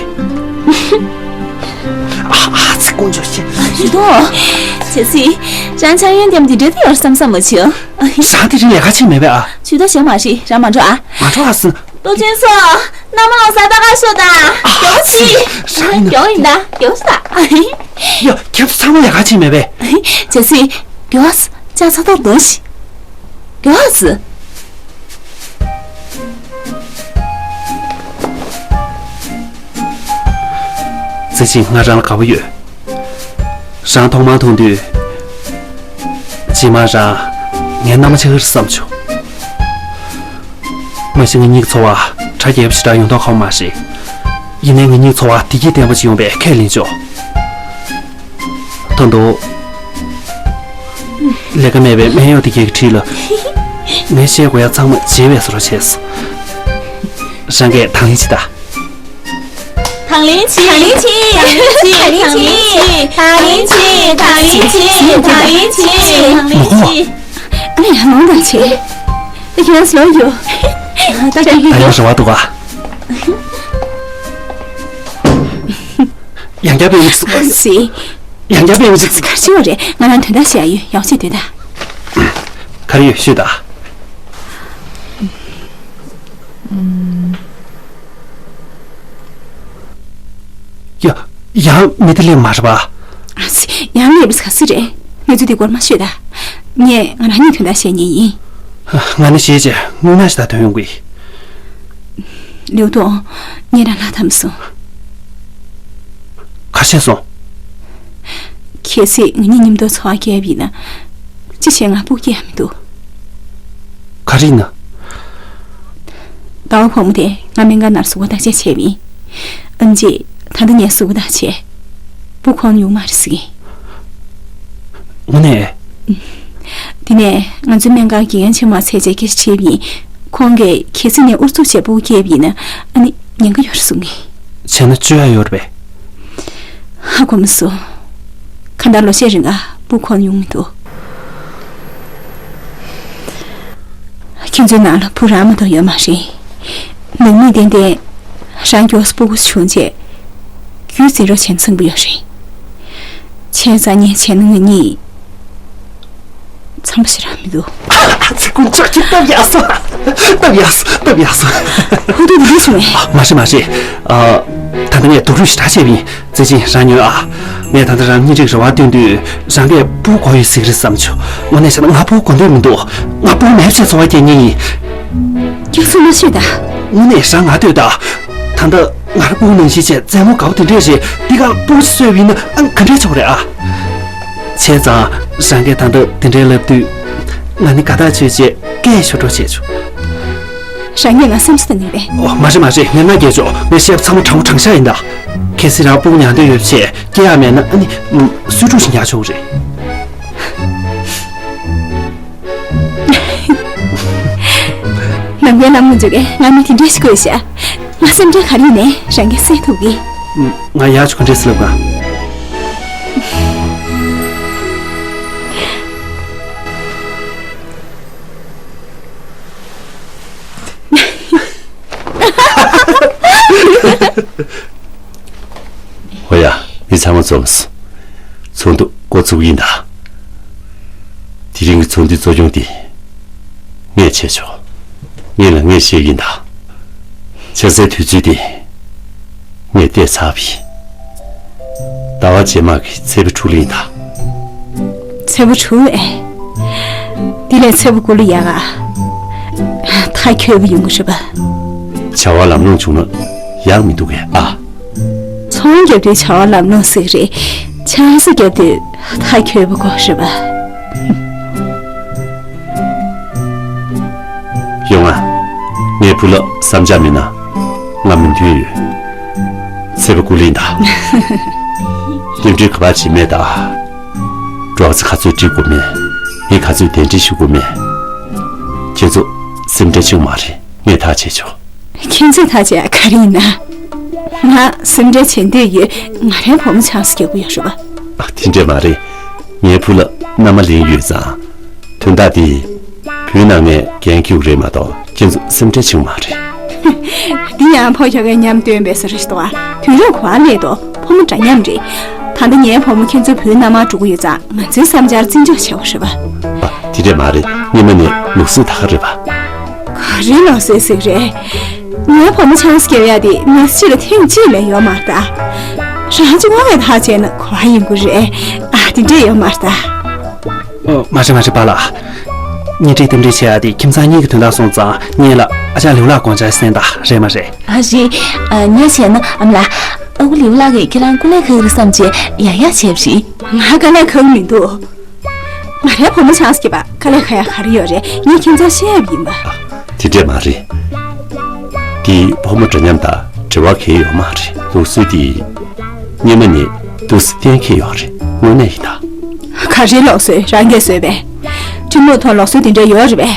ཨ་ཨ་ཚིག་ཀོང་ཇོ་ཤེ། ཞུ་དོ། བྱས་ཙང་། རང་འཆར་ཡན་ལྡན་འདི་འདྲ་དེ་ཡོད་བསམ་བསམ་མ་བྱེད། རང་དེ་རིང་ལས་ཀ་བྱེད་མེད་པས་ཨ། ཇུས་གཏོགས་བྱེད་མ་ཤེས། རང་མ་འགྲོ་ཨ། མ་འགྲོ་ཨ་སི། ཏོ་ཅན་སོ། མནའ་མ་ལོ་ས་ད་ག་ཤོ་ད། ཨ་ཡོ་ཅི། ཨ་ཡིན་ན། ཡོ་ཡིན་ད། ཡོ་ས་ད། ཡ་ཁྱེད་ཚོ་ཚང་མ་ལས་ཀ་བྱེད་མེད་པས། བྱས་ཙང་། ཡོ་ས། ཅག་ཚ་ཐོག་འདོན་ཤིག་ཡོ་ས། ཙི་ཅི། ང་རང་ལ་དགའ་པོ་ཡོད། རང་ཐོག་མར་མཐོང་དུས། རྗེས་མ་རང་ངའི་མནའ་མ་ཆགས་ཀྱི་རེད་བསམ་བྱུང་། མ་གཞི་ང་གཉིས་ཀྱི་འཚོ་བ་གྲ་རྒྱས་པོ་ཞེ་དྲག་ཡོང་མདོག་ཁ་པོ་མ་རེད། ཡིན་ནའི་ང་གཉིས་འཚོ་བ་བདེ་སྐྱིད་ལྡན་པོ་ཅིག་ཡོང་བའི་ཁས་ལེན་ཆོག་ད་དུང་། ལས་ཀ་མེད་པའི་སྨན་གཡོག་དེ་གའི་འཁྲིས་ལ། ངས་བཤད་དགོས་ཡ་ཚང་མ་བརྗེད་པའི་བཟོ་འདྲ་བྱས། རང་གིས་དང་ལེན་བྱེད་ད། དང་ལེན་བྱེད། དང་ལེན་བྱེད། དང་ལེན་བྱེད། དང་ལེན་བྱེད། དང་ལེན་བྱེད། དང་ལེན་བྱེད། མ་གོ། ཨ་ཡ་ལོང་དང་བྱེད། ཡོས་ལོ་ཡོ། ད་ད་ཡོ་རེ་བ་འདུག་ག་ཡང་བསྐྱར་དཔེ་མི་སྲིད། ཨ་ཙི། ཡང་བསྐྱར་དཔེ་མི་སྲིད། ག་རེ་བྱེད་པ་རེད། ང་རང་དོན་དག་བཤད་ཡ་ཡོད། ཡག་ཅིག་སྡོད་ད། ག་རེ་ཡོད་ཤོད་ད། ཡ། ཡང་མི་དེ་སླེབས་མ་རེད་པ། ཨ་ཙི། ཡང་སླེབས་ག་ཟེ་རེད། གནས་ཚུལ་དེ་སྐོར་མ་ཤོད་ད། ངས་ང་རང་ཉིད་དོན་དག་བཤད་ཉན་ཡིན། ང་ནི་ཞེས་བྱས་དངོས་གནས་ཤིག་དང་དོན་ཡོང་གི། ལེའུ་ཏོང་། ངས་རང་ལྷག་བཏང་སོང་། ག་རེ་བྱས་སོང་། གལ་སྲིད་ང་གཉིས་མཉམ་དུ་འཚོ་བ་སྐྱེལ་བ་ཡིན་ན། ཅི་བྱས་ང་སྤུ་གུ་སྐྱེ་ཡ་མི་འདུག་ག་རེ་ཡིན་ན། ཟླ་བ་བུ་མོ་དེ་ང་སྨན་ཁང་ནང་གཟུགས་པོ་བརྟག་དཔྱད་བྱས་པ་ཡིན། ཨེམ་ཆི། ད་ལྟ་ངས་གཟུགས་པོ་བརྟག་བྱས། སྤུ་གུ་འཁོར་ཡོང་མ་རེད་ཟེར་གི། དངོས་གནས། དེ་ནས་ང་ཚོའི་སྨན་ཁང་དགེ་རྒན་ཆེན་མོ་ཚེ་ཆེ་སྐད་ཆ་དྲིས་པ་ཡིན། ཁོང་གིས་གལ་སྲིད་ངས་ཨུ་ཚུགས་བྱས་སྤུ་གུ་སྐྱེས་པ་ཡིན་ན་ཨ་ནི་ཉེན་ཁ་ཡོད་རེད་གསུང་གི། བྱས་ན་བཅོས་ཡ་ཡོད་རེད་པས། ཧ་གོ་མ་སོང་། གང་ལྟར་ལོ་ཤས་རིང་ལ་སྤུ་གུ་འཁོར་ཡོང་མི་འདུག་ཁྱེད་ཚོའི་ནང་ལ་བུ་རང་མ་གཏོགས་ཡོད་མ་རེད། ནང་མི་ཏན་ཏན་རང་མགྱོགས་སུ་སྤུ་གུ་བྱུང་རྗེས་རྒྱུད་འཛིན་རོགས་བྱས་ན་བཟང་པོ་ཡོད་རེད། བྱས་ཙང་ངས་བྱས་ན་ང་གཉིས་འཚམ་པ་ཞིག་རག་མི་འདུག་ཨ་ཙི། ཀུན་ལྕགས་ཀྱིས་སྟབས་ཡག་སོང་། སྟབས་ཡག་སོང་། སྟབས་ཡག་སོང་། ཧུ་ཏུ་འདི་འདྲ་བྱུང་བས། མ་རེད་མ་རེད། ཨ། ད་ལྟ་ངས་སྡུག་རུས་ཞེ་དྲག་བྱས་པ་ཡིན། བརྩེ་ཆེན། རང་ཉོན་ཨ། ངས་ད་ལྟ་རང་གཉེན་སྒྲིག་རེ་བ་བཏོན་དུས་རང་གིས་སྤུ་གུ་དགོས་ཡོད་ཟེར་གི་རེད་བསམ་བྱུང་། དངོས་གནས་བྱས་ན་ང་སྤུ་གུ་དགོས་འདོད་མི་འདུག་ང་སྤུ་གུ་མེད་ཚེ་འཚོ་བ་སྐྱེལ་མཁན་ཡིན། སྐྱག་རྫུན་མ་བཤད་ད། དངོས་གནས་རང་ང་ལྟོས་ད། ད་ལྟ་ང་རང་སྤུ་གུ་ནང་བཞིན་བྱས་རྩེད་མོ་དགའ་པོ་དེ་འདྲས་རེད། འདི་ག་ལ་སྤུ་གུ་གསོས་པ་ཡིན་ན་ཨ་ག་འདྲས་ཆགས་རེད་ཨ། བྱས་ཙང་རང་གིས་ད་ལྟ་དེ་འདྲས་ལབ་དུས། ང་ནི་དགའ་ཐག་ཆོད་བྱས་སྐད་ཤོར་འགྲོ་བྱས་བྱུང་། རང་ཉིད་ང་སེམས་སུ་ད་ནི་རེད། ཨོ། མ་རེད་མ་རེད། ངས་མནའ་བསྐྱལ་ཆོག་ངས་བཤད་པ་ཚང་མ་དྲང་པོ་དྲང་བཞག་ཡིན་ད། གལ་སྲིད་རང་སྤུ་གུ་མྱང་འདོད་ཡོད་བྱས་སྐྱེ་ཡག་མེད་ན་ཨ་ནི། གསོས་ཕྲུག་ཞིག་ཉར་ཆོག་གི་རེད། ནང་པའི་བླ་མ་ཚོས་ང་མི་དེ་འདྲས་ཤིག་དགོས་ཤག་ང་སེམས་ཁྲལ་ག་རེ་ཡིན་ནའི་རང་གིས་སེལ་ཐུབ་གི། ང་ཡག་ཆོག་ག་འདྲས་སེ་ལབ་ག་ཨོ་ཡ། མི་ཚང་མ་འཛོམས་སོང་། ཚོགས་འདུ་འགོ་ཚུགས་ཡིན་ད། དེ་རིང་གི་ཚོགས་འདུའི་གཙོ་སྐྱོང་འདི་ངས་བྱས་ཆོག་ངས་ལ་ངས་བཤད་ཡིན་ད། ཆགས་སའི་དུས་ཚོད་འདི་ངས་བལྟས་ཚར་བ་ཡིན། ཟླ་བ་རྗེས་མ་གི་ཚེས་པ་དྲུག་ལ་ཡིན་ད། ཚེས་པ་དྲུག་ཨེ། འདི་ལས་ཚེས་པ་དགུ་ལ་ཡག་ག་ཐག་ཁྱོད་པ་ཡོང་གི་རེད་པ། བྱ་བ་ལམ་ལྷོང་བྱུང་ན་ཡག་མི་འདུག་གས་ཨ། ཚོང་རྒྱབ་དུས་བྱ་བ་ལམ་ལྷོང་ཟེར་གི་རེད། ཆང་ས་རྒྱབ་དུས་ཐག་ཁྱོད་པ་དགོས་རེད་པ། ཡོང་ང་། ངའི་བུ་ལ་བསམ་འཆར་མེད་ན་ང་མོས་མཐུན་ཡོད། ཚེས་པ་དགུ་ལ་ཡིན་ད། རྟེན་འབྲེལ་ག་པར་བྱེད་མེད་ད། སྒྲོག་ཙེ་ག་ཚོད་སྒྲིག་དགོས་མེད། མི་ག་ཚོད་གདན་འདྲེན་ཞུ་དགོས་མེད། ཁྱེད་ཚོ་སེམས་ཁྲལ་བྱེད་དགོས་མ་རེད། ངས་ཐག་བཅད་ཆོག་ཁྱེད་ཚོས་ཐག་བཅད་ཡ་ག་རེ་ཡིན་ན། ང་སེམས་ཁྲལ་བྱེད་འདོད་ཡོད། ང་རའི་བུ་མོ་ཆང་ས་རྒྱག་གི་ཡོད་རེད་པ། ཨ། དེ་འདྲས་མ་རེད། ངའི་བུ་ལ་མནའ་མ་ལེན་ཡོད་ཙང་། དོན་དག་འདི་བོད་ནང་ནས་འགན་འཁྱེར་རེད་མ་གཏོགས་ཁྱེད་ཚོ་སེམས་ཁྲལ་བྱེད་དགོས་མ་རེད། འདི་ཡང་ཕོ་ཁྱོ་གའི་མཉམ་སྟོན་པའི་ས་རེད་དོ། དུས་རབས་ག་པར་སླེབས་དོ། ཕོ་མོ་འདྲ་མཉམ་རེད། ད་ལྟ་ངའི་བུ་མོ་ཁྱེད་ཚོའི་བུའི་མནའ་མར་འགྲོ་གི་ཡོད་ཙང་། ང་ཚོའི་བསམ་འཆར་བརྩི་འཇོག་བྱེད་དགོས་རེད་པ། ཨ། དེ་འདྲས་མ་རེད། སྔོན་མ་ནས་ལུགས་སྲོལ་ད་ག་རེད་པ། ག་རེ་ལུགས་སྲོལ་ཟིག་རེད། ངའི་བུ་མོ་ཆང་ས་རྒྱག་ཡ་དེ་མི་ཚེ་གཅིག་ལ་ཐེངས་གཅིག་ལས་ཡོད་མ་རེད་ད། རང་གཅིག་པོ་གིས་ཐག་བཅད་ན་གོ་བ་ཡིན་དགོས་རེད། ཨ། དེ་འདྲས་ཡོད་མ་རེད་ད། ཨོ། མ་རེད་མ་རེད་པཱ་ལགས། གཉེན་སྒྲིག་རྟེན་འབྲེལ་བྱེད་ཡ་དེ་ཁྱིམ་ཚང་གཉིས་ཀྱི་དོན་དག་སོང་ཙང་། ངེད་ལ་ཨ་ཅག་ལེའུ་ལགས་དགོངས་འཆར་གསན་དང་། རེད་མ་རེད། ཨ། རེད། ཨ། ངས་བྱས་ན་ཨ་མ་ལགས། ཨ་ཁུ་ལེའུ་ལགས་ཀྱིས་ཁྱེད་རང་སྐུ་ལས་ཁག་གི་རེད་བསམ་བྱས་ཡག་ཡག་བྱས་པ་རེད། ང་དཀའ་ལས་ཁག་མི་འདུག་ང་རའི་བུ་མོ་ཆང་ས་རྒྱབ་པ་དཀའ་ལས་ཁག་ཡ་ག་རེ་ཡོད་རེད། ངས་ཁྱེད་ཚོར་བཤད་ཡ་ཡིན་པ། དེ་འདྲས་མ་རེད། འདི་ཕོ་མོ་འདྲ་མཉམ་དང་འབྲེལ་བ་གང་ཡང་ཡོད་མ་རེད། ལུགས་སྲོལ་འདི་སྔོན་མ་ནས་འདུག་སེ་གཏན་འཁེལ་ཡོད་རེད། དངོས་གནས་ཡིན་ད། ག་རེ་ལུགས་སྲོལ། རང་གིས་བཟོས་པས། ཐུན་མོང་ཐོག་ལུགས་སྲོལ་འདི་འདྲ་ཡོད་རེད་པས།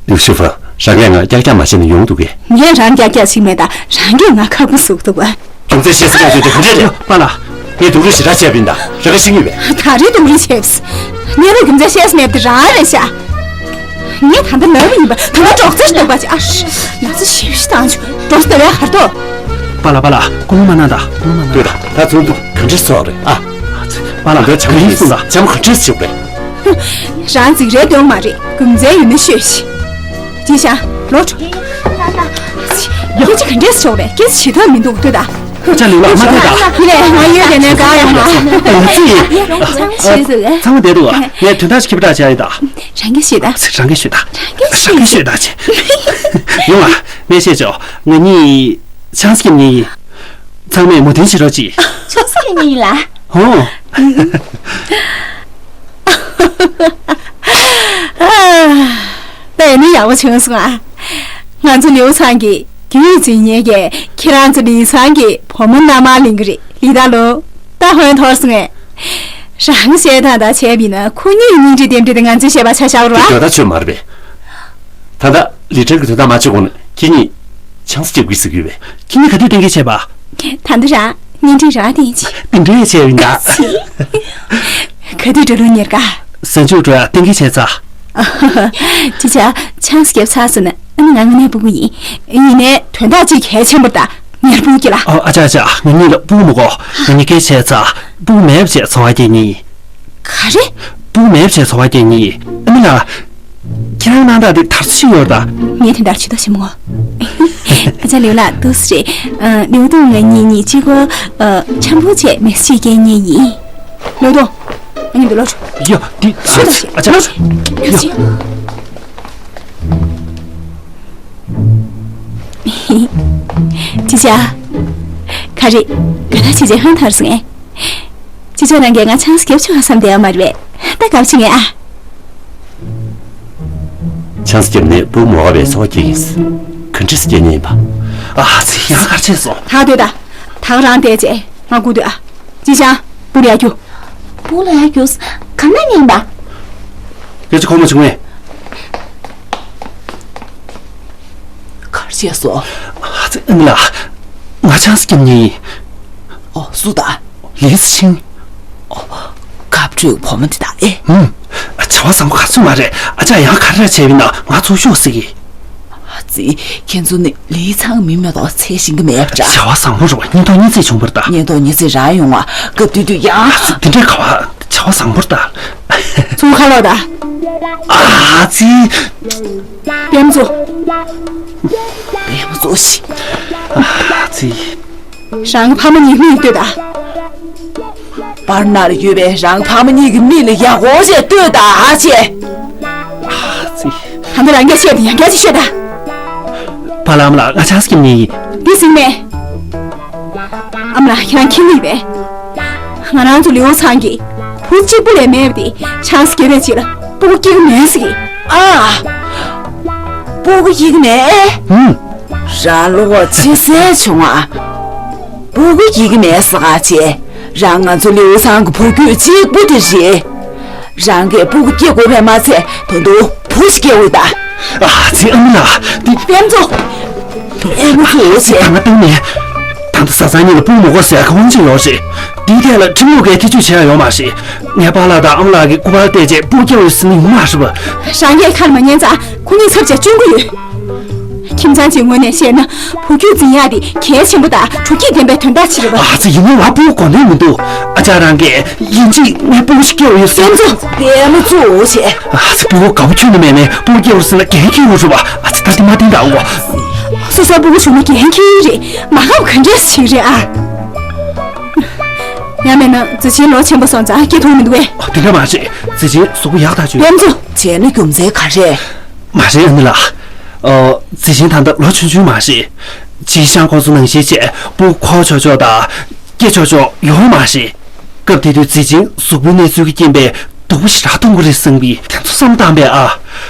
ལིའུ་ཤུ་ཧྥང་། རང་གིས་ང་ཀྱག་ཀྱག་མ་བྱས་ན་ཡོང་འདུག་གས། ངས་རང་ཀྱག་ཀྱག་བྱེད་མེད་ད། རང་གིས་ང་ཁག་པོ་བཟོས་འདུག་པ། རྒྱུ་མཚན་བཤད་སྲིད་ཀྱང་བྱུང་དེ་ག་འདྲས་རེད། པཱ་ལགས། ངས་སྡུག་རུས་ཞེ་དྲག་བྱས་པ་ཡིན་ད། རང་གིས་ཤེས་ཀྱི་ཡོད་པས། ག་རེ་སྡུག་རུས་བྱས། ངས་རང་རྒྱུ་མཚན་བཤད་ས་མེད་པ་དེ་རང་རེད་ཤག་ངས་ད་ལྟ་ལབ་པ་ཡིན་པ། ད་ལྟ་སྒྲོག་ཙེར་འདུག་པ་ཅིག་ཨ་ཧྲི། ན་ཚ་ཞེ་པོ་ཞིག་བཏང་བྱུང་། སྒྲོག་ཙེ་ལྟ་བའི་གར་ཐོག་པཱ་ལགས། པཱ་ལགས། སྐུ་ངོ་མ་གནང་ད། སྐུ་ངོ་མ་གནང་། ལྟོས་དང་། ད་ཚོགས་འདུ་ག་འདྲས་ཚོགས་རེད་ཨ། པཱ་ལགས། ད་བྱམས་པོ་ཡིན་གསུངས་དང་། བྱམས་པོ་ག་འདྲས་བྱུང་རེད། རང་འཇིགས་རེ་སྟོན་མ་རེད། རྒྱུ་མཚན་ཡོད་ན་ཤོད་ཤིག་ཅི་ཤག་ལོག་འགྲོ། སྐད་ཆ་ག་འདྲས་བྱུང་རེད། སྐད་ཆ་བྱེད་ཐབས་མི་འདུག་ལྟོས་དང་། ཁྱོད་ལུག་ལ་མ་བསྡད་དང་། ཁྱི་ལས་ང་ཡོད་དེ་ནས་ག་ཡོང་ང་། ཨ་ཙི། ཡ་ཡོང་ཚང་ཞུས་ཟེར། ཚང་མ་བསྡད་འདུག་ངས་དོན་དག་ཞིག་ཁྱི་པ་བྲག་བྱ་ཡི་ད། རང་གིས་ཤེས་ད། རང་གིས་ཤེས་ད། རང་གིས་ཤེས་ད་ཅེ། ཡོང་ཨ། ངས་བཤད་ཆོག་ང་གཉིས་ཆང་སྐྱེམས་ཉེ་ཡིན། ཚང་མས་མོས་མཐུན་བྱེད་རོགས་གྱིས། ཆང་སྐྱེམས་ཉེ་ཡིན་ལ། ཧོ། ད་ཡིན་ན་ཡག་པོ་བྱུང་སོང་ཨ། ང་ཚོ་ལིའུ་ཚང་གི་རྒྱུད་འཛིན་མཁན་གྱི་ཁྱེད་རང་ཚོ་ལི་ཚང་གི་བུ་མོ་མནའ་མ་ལེན་གི་རེད་ལི་ད་ལོ། ད་ཧོན་འཐོར་སོང་ངས། རང་བཤད་སྟངས་དང་བྱས་པ་ཡིན་ན་ཁོ་གཉིས་སྙིང་རྗེ་རྟེན་འབྲེལ་དེ་ང་ཚོས་བཤད་པ་ཆ་བཞག་རོགས་ཨ། དེ་ད་ཆོས་མ་རེད་པས། ད་ལྟ་ལི་ཁྲེན་གྱི་དོན་དག་མ་བྱེད་གོང་ནས་ཁྱེད་གཉིས་ཆང་ས་རྒྱབ་དགོས་ཟེར་གྱི་ཡོད་པས། ཁྱེད་གཉིས་ག་དུས་གཏན་འཁེལ་བྱས་པ། ད་འདི་རང་གཉེན་སྒྲིག་རང་བསྟན་ཅི། དེ་འདྲའི་བྱས་ཡིན་ད། ག་དུས་འགྲོ་ལུགས་གཉེར་ག་གཟའ་མཇུག་འགྲོ་ཡ་གཏན་འཁེལ་བྱས་ཚར། ཅི་བྱ། ཆང་སྐྱེབ་ཚར་སོང་ན་ཨ་ནི་ང་དངོས་གནས་སྤུ་གུ་ཡིན། ཡིན་ནའི་དོན་དག་ཅིག་གལ་ཆེན་པོ་རེད་ད། ངའི་སྤུ་གུ་སྐྱེ་ལ། ཨོ་ཨ་ཅག་ཨ་ཅག་ང་གཉིས་ལ་སྤུ་གུ་མི་དགོས། ང་གཉིས་སྐད་བྱས་ཚར། སྤུ་གུ་མེད་པ་བྱས་འཚོ་བ་སྐྱེལ་ངེས་ཡིན། ག་རེ། སྤུ་གུ་མེད་པ་བྱས་འཚོ་བ་སྐྱེལ་ངེས་ཡིན། ཨ་ནི་ལ། ཁྱེད་རང་སྣང་དག་དེ་དར་སུ་ཞིག་ཡོད་ད། ངས་དེ་འདྲ་ཇུས་གཏོགས་བྱེད་མི་དགོས། ཨ་ཅག་ལིའུ་ལགས་འདུག་སེ་རེད། ཨ། ལིའུ་ཏུང་ང་གཉིས་གཉིས་གཅིག་གོ། ཨ། འཆམ་པོ་བྱས་མི་ཚེ་སྐྱེལ་ངེས་ཡིན། ལིའུ་ཏུང་། ཨ་ནི་འདི་ལོ། ཡ་འདི་ཤོད་ད་ཤི། ཨ་ཅག་ལོ། ཡ། ཅི་བྱ། ག་རེ། ག་ད་ཅི་བྱ་ཧང་ཐར་སོང་ངས། ཅི་ཅོ་རང་གིས་ང་ཆང་སྐྱེབ་ཆོག་བསམ་བསྡད་ཡོད་མ་རེད་པས། ད་ག་བྱེད་ངེས་ཨ། ཆང་སྐྱེབ་ནས་སྤུ་མོ་བ་བའི་འཚོ་བ་སྐྱེལ་ཡིན། ག་འདྲས་སྐྱེལ་ཉེན་ཡིན་པ། ཨ་ཙི་ཡང་གར་ཆེས་སོང་། ད་སྡོད་ད། ད་རང་བལྟས་བྱས་ང་སྒུག་སྡོད་ཨ། ཅི་ཅང་། སྤུ་ལ་ཡར་རྒྱུག་སྤུ་ལ་ཡར་རྒྱུག་ག་ན་ཉན་པ། སྐད་ཆ་གོ་མ་བྱུང་ངས། གར་ཆེས་སོང་། ཨ་ཙི་ཨ་ནི་ལགས། ང་ཆང་སྐྱེབ་ཉེན་ཡིན། ཨོ་སུ་ད། ལིས་ཆིང་། ཨོ། སྐབས་འཕྲོའི་བུ་མོ་འདི་དག་ཨེ། ཧུམ། བྱ་བ་བཟང་པོ་ག་ཚོད་མ་རེད། ཨ་ཅག་ཡང་ག་རེ་བྱས་པ་ཡིན་ན་ང་ཚུགས་ཤོག་ཟེར་གི། ཨ་ཙི། ཁྱེད་ཚོ་ནི་ལི་ཚང་མི་མེད་དོ་ཚེ་ཞིང་གི་མེད་པ་འདྲ། བྱ་བ་བཟང་པོ་རེད་བ། གཉེན་ཐོག་གཉེན་ཚད་བྱུང་བ་རེད་ད། གཉེན་ཐོག་གཉེན་ཚད་རག་ཡོང་བ་སྐབས་དུས་དུས་ཡང་། ཨ་ཙི་འདི་འདྲའི་ག་བ་བྱ་བ་བཟང་པོ་རེད་ད། ཚུར་ཁ་ལོག་ད། ཨ་ཙི། པད་མ་ཚོ། པད་མ་ཚོ་ཞིག་ཨ་ཙི། རང་གི་ཕ་མ་གཉིས་མིག་ལྟོས་དང་། པར་ནང་ལ་ཡོད་པའི་རང་ཕ་མ་གཉིས་ཀྱི་མིག་ལ་ཡག་པོ་བྱས་ལྟོས་དང་ཨ་ཅེ། ཨ་ཙི། ད་ནི་རང་སྐད་བཤད་དེ་ཡང་སྐད་ཅིག་བཤད་དང་། པཱ་ལགས་ཨ་མ་ལགས། ང་ཆང་སྐྱེབ་ཉེན་ཡིན། འདི་ཟིན་མེད། ཨ་མ་ལགས། ཁྱེད་རང་མཁྱེན་གྱི་རེད་པས། ང་རང་ཚོ་ལིའུ་ཚང་གི་བུ་གཅིག་པུ་ལས་མེད་པ་དེ་ཆང་སྐྱེབ་པའི་རྗེས་ལ་སྤུ་གུ་སྐྱེ་གི་མེད་ཟེར་གི། ཨ། སྤུ་གུ་སྐྱེ་གི་མེད། ཧུམ། རང་བློ་ཁོག་ཇེ་གསལ་བྱུང་ཨ། སྤུ་གུ་སྐྱེ་གི་མེད་ཟེར་ག་བྱས། རང་ང་ཚོ་ལིའུ་ཚང་གི་བུ་རྒྱུད་གཅིག་པུ་དེ་རེད། རང་གིས་སྤུ་གུ་སྐྱེ་དགོས་པས་མ་ཚད་ད་དུང་བུ་ཞིག་སྐྱེ་དགོས་ད། ཨ་ཙི་ཨ་མ་ལགས། འདི་པད་མ་ཚོ། པད་མ་ཚོ་ཟེར། ད་ང་གཏན་ནས། ད་ལྟ་བཟའ་ཚང་གཉིས་ལ་སྤུ་གུ་མི་དགོས་ཟེར་གང་ཅི་ཡོད་རེད། འདིའི་ཐད་ལ་ཁྲིམས་ལུགས་ཀྱི་ཐེ་བྱུས་བྱེད་ཡ་ཡོད་མ་རེད། ངས་པཱ་ལགས་དང་ཨ་མ་ལགས་ཀྱི་སྐུ་པར་བལྟས་རྗེས་སྤུ་གུ་སྐྱེ་འོས་ཟེར་ནི་ཡོང་མ་རེད་པ། རང་གིས་ཁ་ལ་མ་ཉན་ཙང་ཁོ་གཉིས་ཚབ་བྱས་སྐྱོན་གྱི་ཡོད། ཁྱིམ་ཚང་གཅིག་ངོས་ནས་བཤད་ན་བུ་རྒྱུད་འཛིན་ཡག་དེ་གལ་ཆེན་པོ་དང་སྤྲོ་སྐྱིད་ལྡན་པའི་དོན་དག་ཅིག་རེད་པ། ཨ་ཙི་ཡིན་ནའི་ང་སྤུ་གུ་དགོས་ནི་མི་འདུག་ཨ་ཅག་རང་གིས་ཡིན་གཅིག་ངས་སྤུ་གུ་ཞིག་སྐྱེ་འོས་ཟེར། པད་མ་ཚོ། པད་མ་ཚོ་བྱས། ཨ་ཙི་སྤུ་གུ་དགའ་པོ་ཁྱོན་ནས་མེད་ནས་སྤུ་གུ་སྐྱེ་འོས་ཟེར་ན་འགན་འཁྱེར་འོས་རེད་པ། ཨ་ཙི་ད་འདི་མ་བསྟན་དང་འོ། སོ་སོ་སྤུ་གུ་བྱུང་ན་འགན་འཁྱེར་རེད། མ་འཁྱེར་ག་འདྲས་ཞིག་རེད་ཨ། ཡང་མིན་ན་ཛི་ཆིན་ལོ་ཆེན་པོ་སོང་ཙང་སྐྱེ་ཐུབ་མི་འདུག་གས། ཨ་དེ་འདྲ་མ་རེད། ཛི་ཆིན་གཟུགས་པོ་ཡག་ཐག་ཆོད། པད་མ་ཚོ། བྱས་ན་རྒྱུ་མཚན་ག་རེ། མ་རེད་ཨ་ནི་ལགས། ཨོ། ཙི་ཆིན་ད་ལྟ་ལོ་ཆུང་ཆུང་མ་རེད། ཅི་ཤང་ཁོང་ཚོ་ནང་བཞིན་བྱས་སྤུ་གུ་འཁོར་ཆོག་ཆོག་དང་སྐྱེ་ཆོག་ཆོག་ཡོད་མ་རེད། སྐབས་དེ་དུས་ཙི་ཆིན་གཟུགས་པོའི་གནས་ཚུལ་གྱི་རྐྱེན་པས་སྡུག་པོ་ཞེ་དྲག་མཐོང་གི་རེད་བསམ་པས་དེ་ཚོ་བསམ་བཏང་པས་ཨ།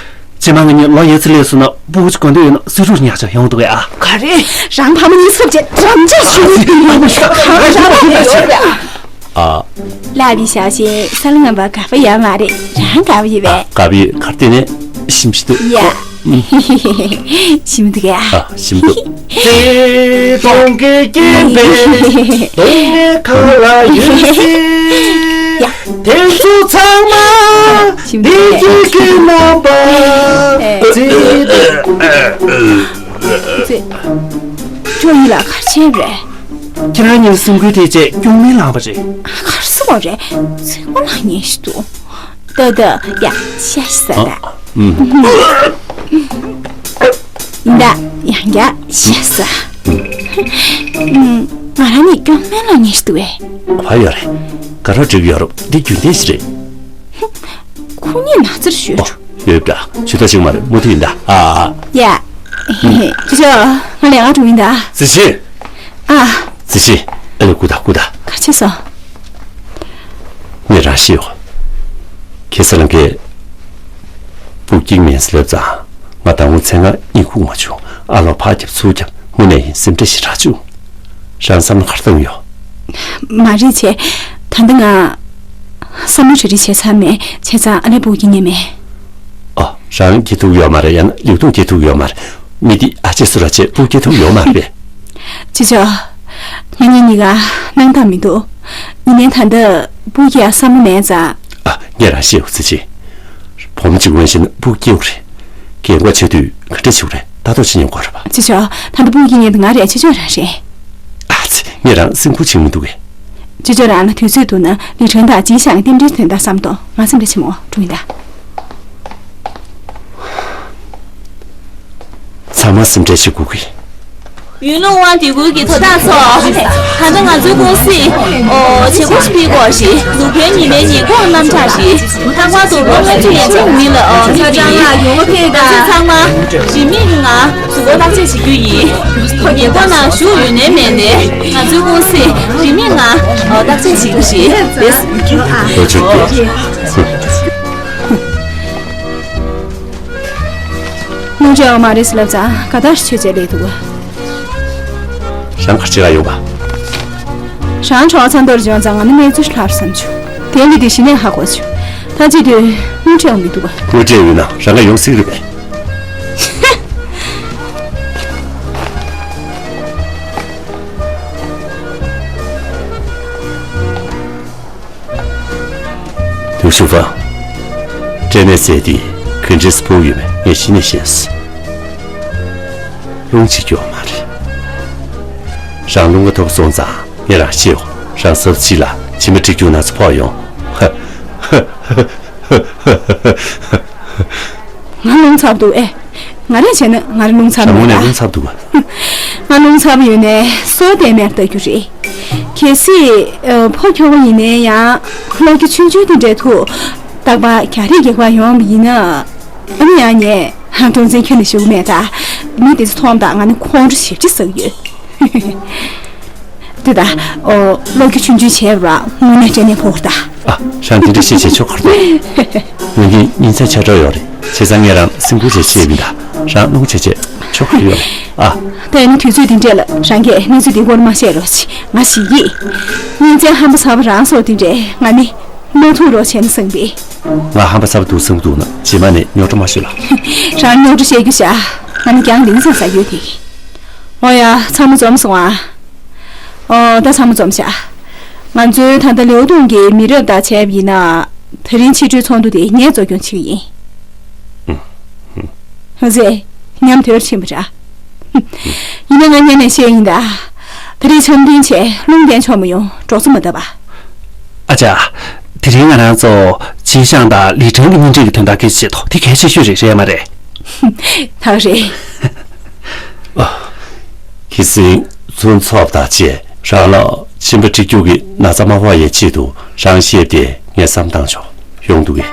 རྗེས་མ་ང་གཉིས་ལོ་ཡར་ཚེ་སླེབས་སོང་ན་སྤུ་གུ་ཅིག་དགོས་འདོད་ཡོད་ན་སི་རུར་ཉར་ཆ་ཡོང་འདུག་གས་ཨ། ག་རེ། རང་ཕ་མ་གཉིས་ཚབ་བྱས་འགྲམ་ལྕག་གཞུ་ནས་ཕུལ་ཡོང་། གང་རང་ཕ་མ་ཡོད་རེད་ཨ། ཨ། ལགས་པའི་ཞའོ་ཞན་ས་ལ་ངན་པ་དགའ་པོ་ཡོད་མ་རེད། རང་དགའ་པོ་ཡོད་པས། དགའ་པོ་ཡོད་གར་བལྟས་ནས་ཞིམ་ཞིག་འདུག་ཡ། ཞིམ་འདུག་ཡ། ཨ་ཞིམ་འདུག་བརྩེ་དུང་གི་སྐྱེམས་པས་སྟོད་ལུང་ཁ་ལ་ཡོད་སྲིད། ཡ། དེ་ཚོ་ཚང་མ་ཞིམ་འདུག་བདེ་སྐྱིད་ཀྱི་རྣམ་པ་ཨེ། བརྩེ་དུང་། ཅོ་ཡི་ལ་གར་ཆེན་རེད། ཁྱེད་རང་གཉིས་སེམས་འགུལ་ཐེབས་བྱས་སྐྱོན་མེད་ལངས་པ་རེད། གར་སོང་བ་རེད། ཚིག་པ་ལ་ཉན་ཞིག་འདུག་ཏོ་ཏོ་ཡ་ཤ་ཤ་ད། ཨ། ཨུམ། ད་ཡང་ཡ་ཤ་ཤ། ཨུམ། ང་རང་ནི་སྐྱོན་སྨན་བླངས་ཉེན་ཞིག་འདུག་བས། ག་པར་ཡོད་རེད། དགའ་རབ་འགྲིག་ཡོད་རུང་འདི་རྒྱུན་ལྡན་ཞིག་རེད། ཁོ་གཉིས་ན་ཚར་ཞུས། ཨོ། ཡོད་འདྲ། ཇུས་གཏོགས་ཅིག་མ་རེད། མུ་མཐུད་ཡིན་ད། ཨ་ཨ། ཡ། ཅོ་ཅོ། ང་ལས་ཀ་འགྲོ་ཡིན་ད། རྩིས་ཆེན། ཨ། རྩིས་ཆེན། ཨ་ལས་སྐུ་ད་སྐུ་ད། ག་ཆེ་སོང་། ངས་རང་ཤེས་ཡོད། ཁ་སང་རང་གིས་སྤུ་གུ་སྐྱེ་མིན་ཟེར་ལབ་ཙང་། ང་ད་དུང་མཚན་གང་གཉིད་ཁུག་མ་བྱུང་། ཨ་ལོག་ཕར་རྒྱབ་ཚུར་རྒྱབ། དངོས་གནས་ཡིན་སེམས་ཁྲལ་ཞེ་དྲག་བྱུང་། རང་བསམ་བློ་ག་རེ་བཏང་ཡོད། མ་རེད་བྱས། ད་ལྟ་ང་བསམ་བློ་རེ་རེ་བྱས་ཚར་མེད། བྱས་ཙང་ཨ་ལས་སྤུ་གུ་སྐྱེ་ཉན་མེད། ཨ། རང་སྐྱེ་ཐུབ་ཡོད་མ་རེད། ཡང་ན་ལིའུ་ཏུང་སྐྱེ་ཐུབ་ཡོད་མ་རེད། མི་འདི་ཨ་ཅེ་སུ་ར་ཅེ་སྤུ་གུ་སྐྱེ་ཐུབ་ཡོད་མ་རེད་པས། ཅི་ཅོ། ང་གཉིས་གཉིས་ཀ་སྣང་དག་མི་འདུག་ཡིན་ནའི་ད་ལྟ་སྤུ་གུ་སྐྱེ་ཡ་བསམ་བློ་མེད་ཙང་། ཨ། ངས་རང་ཤེས་ཡོད་ཟེར་ཅི། བུ་མོ་གཅིག་འོན་ཤིན་སྤུ་གུ་སྐྱེ་འོ་རེད། རྒན་གོག་ཆགས་དུས་ག་འདྲ་བྱེད་དགོས་རེད། ལྟ་རྟོག་བྱེད་མྱོང་གོ་རེད་པ། ཅི་ཅོ། ད་ལྟ་སྤུ་གུ་སྐྱེ་མཁན་དེ་ང་རེད། ཅི་ཅོ་རང་རེད། ཨ་ཙི། ངས་རང་སེམས་ཁུར་བྱེད་མི་འདུག་གས། ཅོ་ཅོ་རང་ལ་དུས་ཚོད་འདུག་ན་ལི་ཁྲོན་དང་ཅིན་ཤང་རྟེན་འབྲེལ་དོན་དག་བསམ་དོ། ང་སེམས་ཁྲལ་བྱེད་མོ་འགྲོ་ཡིན་ད། ཚང་མ་སེམས་ཁྲལ་བྱེད་དགོས་ཀི། ཡུལ་ལུང་དབང་སྡེ་ཁུལ་གྱི་དོ་བདག་ཚོ། ད་ལྟ་ང་ཚོའི་ཀུང་སི་ཨོ་བྱེད་སྒོ་ཞིག་སྤེལ་དགོས་ཤིང་། ནུབ་ཁའི་ཉི་མའི་ཉིན་གུང་གནམ་གྲགས་ཤིང་། ལྷག་པར་དུ་ལོ་ལྔ་བཅུ་ཡན་ཆད་མི་ལ་ཨོ་ཚོ་ཅང་ལ་ཡོང་བ་ཕེབས་དང་། ཚང་མ་རིན་མེད་ངང་གཟུགས་པོ་བརྟག་དཔྱད་བྱེད་རྒྱུ་ཡིན། ཉེན་འཁོར་ནང་ཞུགས་ཡོད་ནའི་མེད་ནའི་ང་ཚོའི་ཀུང་སི་རིན་མེད་ངང་བརྟག་དཔྱད་བྱེད་རྒྱུ་ཞིག་རེད། ལོ་ཆུང་གི། དངུལ་སྤྲད་ཡོད་མ་རེད་ཟེར་ལབ་ཙང་ག་དར་ཆོས་བྱས་ལས་འདུག་རང་ག་ཅི་ག་ཡོད་པ། རང་གྲོགས་ཚང་དོར་བྱུང་ཙང་ང་ནི་གནས་ཚུལ་ལྷག་བསམ་བྱུང་། དེ་ལི་དེ་གཞི་ནས་ཧ་གོ་བྱུང་། ད་ཅི་དུས་དངུལ་སྤྲད་ཡོང་མི་འདུག་ག་དངུལ་སྤྲད་ཡོད་ན་རང་ག་ཡོང་སྲིད་རེད་པས། ཏུའུ་ཞུ་ཧྥང་། སྤྲད་མེད་ཟེར་དེ་ག་འདྲས་སྤོ་ཡོད་མེད་ངས་གཞི་ནས་ཤེས་སོང་། རླུང་ཆེ་རྒྱུ་མ་རེད། རང་རླུང་ག་ཐོབ་སོང་ཙང་ངས་རང་ཤེས་ཡོང་། རང་སབ་ཕྱི་ལ་མཆིན་པ་འཁྲིག་རྒྱུ་ན་ཚ་ཕོག་ཡོང་། ཧ་ཧ་ཧ་ཧ་ཧ། ང་རླུང་ཚབ་འདུག་ཨེ། ང་རེ་བྱས་ན་ང་རེ་རླུང་ཚབ་རང་ངོས་ནས་མེད་རླུང་ཚབ་འདུག་ག་ང་རླུང་ཚབ་ཡོད་ནས་སོ་བདེ་མེར་ལྟ་རྒྱུ་རེད། གལ་སྲིད་ཕོ་ཁྱོ་བ་ཡིན་ནའི་ཡང་ལོ་རྒྱུས་ཆུང་ཆུང་དེ་འདྲའི་ཐུག་རྟག་པར་རྒྱག་རེས་རྒྱག་པ་ཡོང་བ་ཡིན་ན། ཨ་ནི་ཡང་ངས་ཧང་ཏོང་ཙེ་ཁྱོན་ནས་ཞུ་གི་མེད་ད། མི་དེ་ཚོ་མཐོང་དང་ང་ནི་ཁོང་ཁྲོ་ཞེ་པོ་ཅིག་ཟ་གི་ཡོད། དེ་ད། ཨོ། བློ་འགྱོད་ཆུང་ཆུང་བྱས་པ་ར་དངོས་གནས་སྐྲན་ནད་ཕོག་ད། ཨ། ཤང་དེ་འདྲ་ཤེས་བྱས་ཆོག་གར་འདུག་ངེད་ཀྱི་ཉིན་མཚན་ཆ་འདྲ་ཡོད་རེད། བྱས་ཙང་ངས་རང་སེམས་ཁུར་བྱས་བྱས་མིན་ད། རང་རླུང་བྱས་བྱས་ཆོག་གར་ཡོད་རེད། ཨ། ད་ཡིན་ན་དུས་ཚོད་འདི་འདྲས་ལ་རང་གིས་གནས་ཚུལ་འདི་སྐོར་མ་བཤད་རོགས་བྱེད། ང་ཞིག་ཡིད། ཉིན་མཚན་ཧམ་པ་ཚ་བ་རང་སོགས་འདི་འདྲས་ང་ནི་མ་ཐུག་རོགས་བྱས་ན་བསམ་པས། ང་ཧམ་པ་ཚ་བ་འདུག་བསམ་གྱི་འདུག་ན་རྗེས་མ་ནས་རྙོག་དྲ་མ་ཤོད་ལ། རང་རྙོག་དྲ་བཤད་རྒྱུ་བྱ། ང་ནི་རྒྱང་ལིང་ཚང་ཟ་ཡོད་དེ། ཨོ་ཡ། ཚང་མ་འཛོམས་སོང་ཨ། ཨོ། ད་ཚང་མ་འཛོམས་ཤག་ང་ཚོའི་ད་ལྟ་ལེའུ་ཏུང་གི་མི་རབས་དང་བྱས་པ་ཡིན་ན། དེ་རིང་ཕྱི་དྲོའི་ཚོགས་འདུ་དེ་ངས་གཙོ་སྐྱོང་བྱེད་ཀྱི་ཡིན། ཧ་ཟེ། ཉམས་དོད་ཕྱིན་པ་འདྲ། ཡིན་ན་ང་སྔོན་ནས་བཤད་ཡིན་ད། དེ་རིང་འཆམ་མཐུན་བྱས་རླུང་བསྟན་ཆོག་མ་ཡོང་། གྲོགས་ཚོ་མ་བརྡབ་པ། ཨ་ཅག་དེ་རིང་ང་རང་ཚོ་ཅིན་ཤང་དང་ལི་ཁྲོན་གྱི་གཉེན་སྒྲིག་གི་དོན་དག་སྐད་ཆ་བཤད་དོ། དེ་གལ་ཆེ་ཤོས་རེད། རེད་མ་རེད། ད་ག་རེད། ཁི་སིང་ཚུན་ཚོགས་དང་བཅས་རང་ལ་མཆིན་པ་འཁྲིག་རྒྱུ་གི་ན་ཚ་མ་ཕོག་ཡའི་ཆེད་དུ་རང་བཤད་དེ་ངས་བསམ་བཏང་ཆོག་ཡོང་འདུག་གས།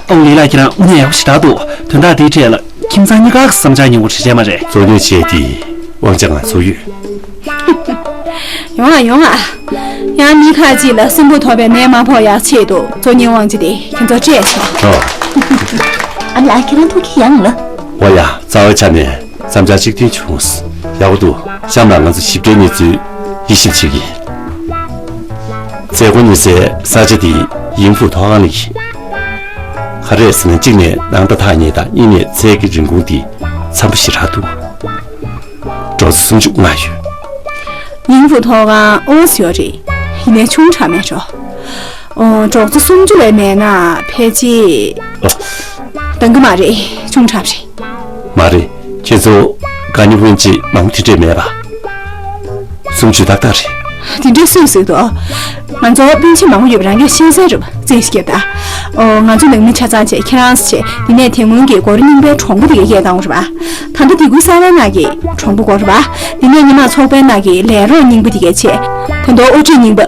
ཨོང་ལི་ལགས་ཁྱེད་རང་དངོས་གནས་ཡག་པོ་ཞེ་དྲག་འདུག་དོན་དག་དེའི་གྲས་ལ་ཁྱིམ་ཚང་གཉིས་ཀ་གི་བསམ་འཆར་ཉན་དགོས་རེད། རེད་མ་རེད། གཙོ་གནད་བྱས་དེ་དབང་ཆ་ང་ཚོ་ཡོད། ཡོང་ཨ་ཡོང་ཨ། ཡང་མི་ཁག་ཅིག་ལ་སྲིན་འབུ་ཐོགས་པའི་ནད་མ་ཕོག་ཡག་ཆེད་དུ་གཙོ་གཉེར་དབང་ཆ་དེ་ཁྱེད་ཚོར་སྤྲད་ཆོག་ཨ་ལ་ཁྱེད་རང་ཐུགས་ཀྱི་ཡང་ལ། འོ་ཡ། རྩ་བའི་ཆ་ནས་བསམ་འཆར་གཅིག་མཐུན་བྱུང་། ཡག་པོ་འདུག་གཤམ་ལ་ང་ཚོ་ཞིབ་ཕྲའི་གནས་ཚུལ་ཡིད་ཞིབ་བྱེད་ཀྱི་ཡིན། མཛད་སྒོ་གནང་སའི་ས་ཆ་དེ་ཡིན་ཧྥུ་ཐོག་ཁང་ལ་ཡིན། ག་རེ་ཟེར་ན་གཅིག་ནས་ནང་ཟླ་ཐག་ཉེ་དང་གཉིས་ནས་ཚལ་གྱི་རིན་གོང་དེ་འཚམ་པོ་ཞེ་དྲག་འདུག་གྲོང་ཚོ་སུམ་ཅུ་ལྔ་ཡོད། ཡིན་ཧྥུ་ཐོག་ཁང་ཨོ་སི་ཡོད་རེད། ཡིན་ནའི་ཆུང་དྲགས་མེད་འགྲོ། ཨོ། གྲོང་ཚོ་སུམ་ཅུ་ལས་མེད་ན་ཕལ་ཆེར། ཨོ། འདང་གི་མ་རེད། ཆུང་དྲགས་རེད། མ་རེད། ཁྱེད་ཚོ་དགའ་ཉེ་སྤུན་མཆེད་མང་པོ་དེ་འདྲས་མེད་པ། སུམ་ཅུ་ཏག་ཏག་རེད། དེ་འདྲ་སུས་ཟེར་འདུག་ང་ཚོ་སྤུན་མཆེད་མང་པོ་ཡོད་པ་རང་གིས་ཤེས་གསལ་རེད་པ། བཙན་ཞིག་བརྒྱབ་ད། ཨོ། ང་ཚོ་ནང་མི་ཆ་ཚང་བྱས་ཁྱེད་རང་བྱས་དེ་ནས་དེ་སྔོན་གྱི་སྒོ་ར་རྙིང་པའི་གྲོང་པ་དེ་གའི་སྐད་བཏང་བ་རེད་པ། ད་ལྟ་དེ་ཁུལ་གསར་པའི་ནང་གི་གྲོང་པ་སྐོར་རེད་པ། དེ་ནས་ཉི་མ་ཚོགས་པའི་ནང་གི་ལས་རོགས་རྙིང་པ་དེ་གའི་བྱས། ད་ལྟ་དབུ་ཁྲིད་རྙིང་པ་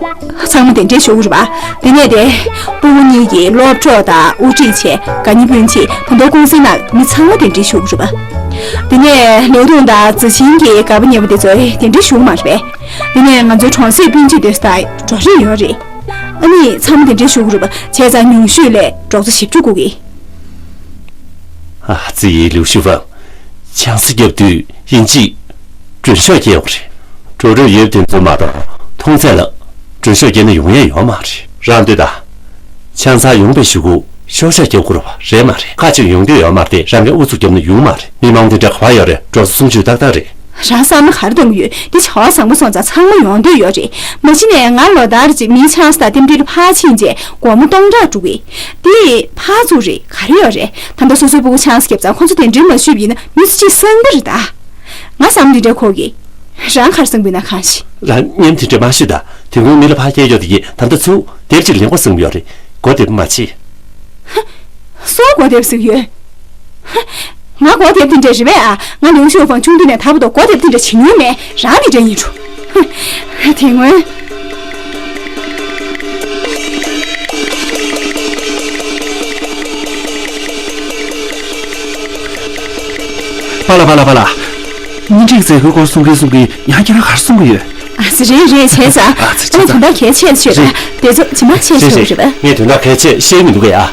ཚང་མ་གདན་འདྲེན་ཞུ་གི་རེད་པ། དེ་ནས་དེ་སྤུ་གུ་གཉིས་ཀྱི་སློབ་གྲོགས་དང་དབུ་ཁྲིད་བྱས་དགའ་ཉེ་སྤུན་མཆེད་ད་ལྟ་ཀུང་སིའི་ནང་མི་ཚང་མ་གདན་འདྲེན་ཞུ་གི་རེད་པ། དེ་ནས་ལེའུ་ཏུང་དང་ཙི་ཆིང་གི་དགའ་པོ་ཉེ་པོ་དེ་ཚོ་གདན་འདྲེན་ཞུ་གི་མ་རེད་པས། དེ་ནས་ང་ཚོའི་གྲོང་གསེབ་སྤུན་མཆེད་དེ་ཚོ་དང་འགྲོ་རེས་ཡོད་རེད། ཨ་ནི་ཚང་མ་གདན་འདྲེན་ཞུ་དགོས་རེད་པ། བྱས་ཙང་ཉུང་ཤོས་ལ་རོགས་ཚོ་བཞི་བཅུ་དགོས་ཀྱི། ཨ་ཙི་ཡི་ལིའུ་ཞུ་ཧྥང་། ཆང་ས་བརྒྱབ་དུས་ཡིན་གཅིག་མགྲོན་ཤོག་སྐྱེལ་ཡོང་རེད། འགྲོ་འགྲོ་ཡོད་དེ་ཚོ་མ་གཏོགས་མཐོང་ཚད་ལ་མགྲོན་ཤོག་སྐྱེལ་ན་ཡོང་ཡས་ཡོད་མ་རེད། རང་ལྟོས་དང་། ཆང་ཚང་ཡོང་པའི་གཞུག་གུ་ཤོག་ཤག་རྒྱག་དགོས་རེད་པ། རེད་མ་རེད། ཁ་ཅིག་ཡོང་འདོད་ཡོད་མ་རེད་དེ་རང་གི་ཨུ་ཚུགས་རྒྱབ་ན་ཡོང་མ་རེད། མི་མང་དེ་འདྲ་ག་པར་ཡོད་རེད། འགྲོ་ས་གསུང་ཆོས་ཏག་ཏག་རེད། རང་བསམ་བློ་ག་རེ་གཏོང་གི་ཡོད། འདི་བྱ་བ་བཟང་པོ་སོང་ཙང་ཚང་མ་ཡོང་འདོད་ཡོད་རེད། མ་གཞི་ནས་ང་ལོ་ལྟར་གཅིག་མིའི་ཆང་ས་དང་རྟེན་འབྲེལ་ལ་ཕར་ཕྱིན་རྗེས་སྒོར་མོ་སྟོང་ཕྲག་སྤྲོད་ཀྱི། འདི་ཕར་ཚུར་རེད་ག་རེ་ཡོད་རེད། ད་ལྟ་སོ་སོའི་སྤུ་གུ་ཆང་ས་བརྒྱབ་ཙང་ཁོ་ཚོ་གདན་འདྲེན་མ་ཞུས་པ་ཡིན་ན་མི་ཚོ་ཅིག་བསམ་པ་རེད་ད། ང་བསམ་འདི་འདྲ་གོ་གི། རང་ག་རེ་བསམ་གི་ཡོད་ན་གང་ཤེས། རང་ཉམས་དེ་འདྲ་མ་ཤོད་ད། དེ་སྔོན་མི་ལ་ཕར་སྐྱེལ་ཡོད་དེ་གིས་ད་ལྟ་ཚུར་དེབ་ཅིག་ལེན་དགོས་བསམ་གི་ཡོད་རེད། མགོ་དེབ་མ་བྱེད། སོ་མགོ་དེབ་ཟེར་གི་ཡོད། ང་མགོ་དེབ་དེ་འདྲ་རེད་པས་ཨ། ང་ལིའུ་ཞའོ་ཧྥང་ཆུང་དུས་ནས་ད་བར་དུ་མགོ་དེབ་དེ་འདྲ་བྱེད་མྱོང་མེད། རང་དེ་འདྲ་ཡིན་འགྲོ། དེ་སྔོན། པཱ་ལགས་པཱ་ལགས་པཱ་ལགས། གཉེན་སྒྲིག་མཛད་སྒོའི་སྐོར་གསུང་གིན་གསུང་གིན་ཡང་ཁྱེད་རང་ག་རེ་གསུང་གི་ཡོད། ཨ་ཙི་རེད་རེད་བྱས་ཙང་། ཨ་ཙི་ཨ་ནི་ཙི་དོན་དག་གལ་ཆེ་ཤོས་རེད། རེད། དེ་ཚོ་ཇི་མ་ཆེ་རེད་ཤོས་རེད། རེད་པས། ངས་དོན་དག་གལ་ཆེ་ཤེས་མི་འདུག་གས་ཨ།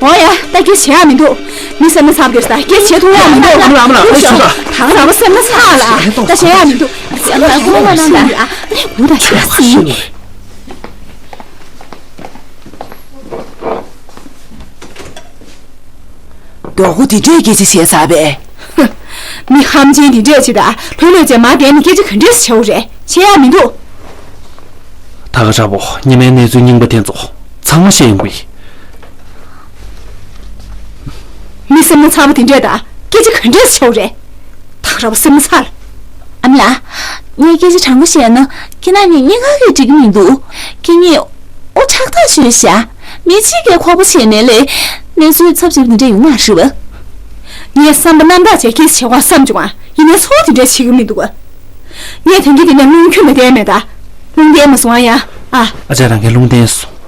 འོ་ཡ། ད་སྐད་ཆ་བྱེད་ཡག་མི་འདུག་མི་སེམས་ན་ཚ་བ་དེ་ད་སྐད་ཆ་བྱེད་ཐུབ་ཡག་མི་འདུག་ཨ་མ་ཨ་མ་ཨ་མ། ད་ག་རང་བ་སེམས་ན་ཚ་ལ་ད་བྱེད་ཡག་མི་འདུག་སེམས་ན་ཚ་ལ་ཨ་ནི་བུ་ད་ཆ་སི། མདོག་པོ་འདི་འདྲའི་སྐད་ཆ་བཤད་ཚར་བས། མི་ཧམ་ཆེན་འདི་འདྲས་བྱེད་ད། ལྷོད་ལྷོད་བྱས་མ་བསྡད་ནས་སྐད་ཆ་ག་འདྲས་བྱེད་རེད། བྱེད་ཡག་མི་འདུག་ད་ག་ཞག་པོ་ཉི་མའི་གནས་ཚུལ་རྙིང་པ་དེ་ཚོ་ཚང་མ་བཤད་ཡོང་གི་ཡིན། མི་སེམས་ན་ཚ་བ་དེ་འདྲས་ད། སྐད་ཆ་ག་འདྲས་བྱེད་རེད། ད་ག་རང་བ་སེམས་ན་ཚ་ལ། ཨ་མ་ལགས། ངས་སྐད་ཆ་དྲང་པོ་བཤད་ན་ཁྱེད་རང་གཉིས་གཉིས་ཀ་གིས་འགྲིག་གི་མི་འདུག་ཁྱེད་གཉིས་ཨོ་ཁྲག་ཐག་ཆོད་ཤག་མི་གཅིག་གིས་ཁོག་པ་ཕྱེ་ནས་ལས། གནས་ཚུལ་ཚབས་ཆེ་བ་འདི་འདྲ་ཡོང་མ་རེད་པ། ངས་བསམ་པ་རྣམ་དག་བྱས་སྐད་ཆ་བྱེད་དགོས་བསམ་བྱུང་ང་། ཡིན་ནའི་ཚོར་བ་དེ་འདྲ་བྱེད་ཀྱི་མི་འདུག་ག་ངས་དེང་གི་དེ་ནས་རླུང་ཁྱུ་མ་བསྡད་མེད་ད། རླུང་བསྡད་མ་སོང་ཨ་ཡ། ཨ། ཨ་ཅག་རང་གིས་རླུང་བསྟན་སོང་།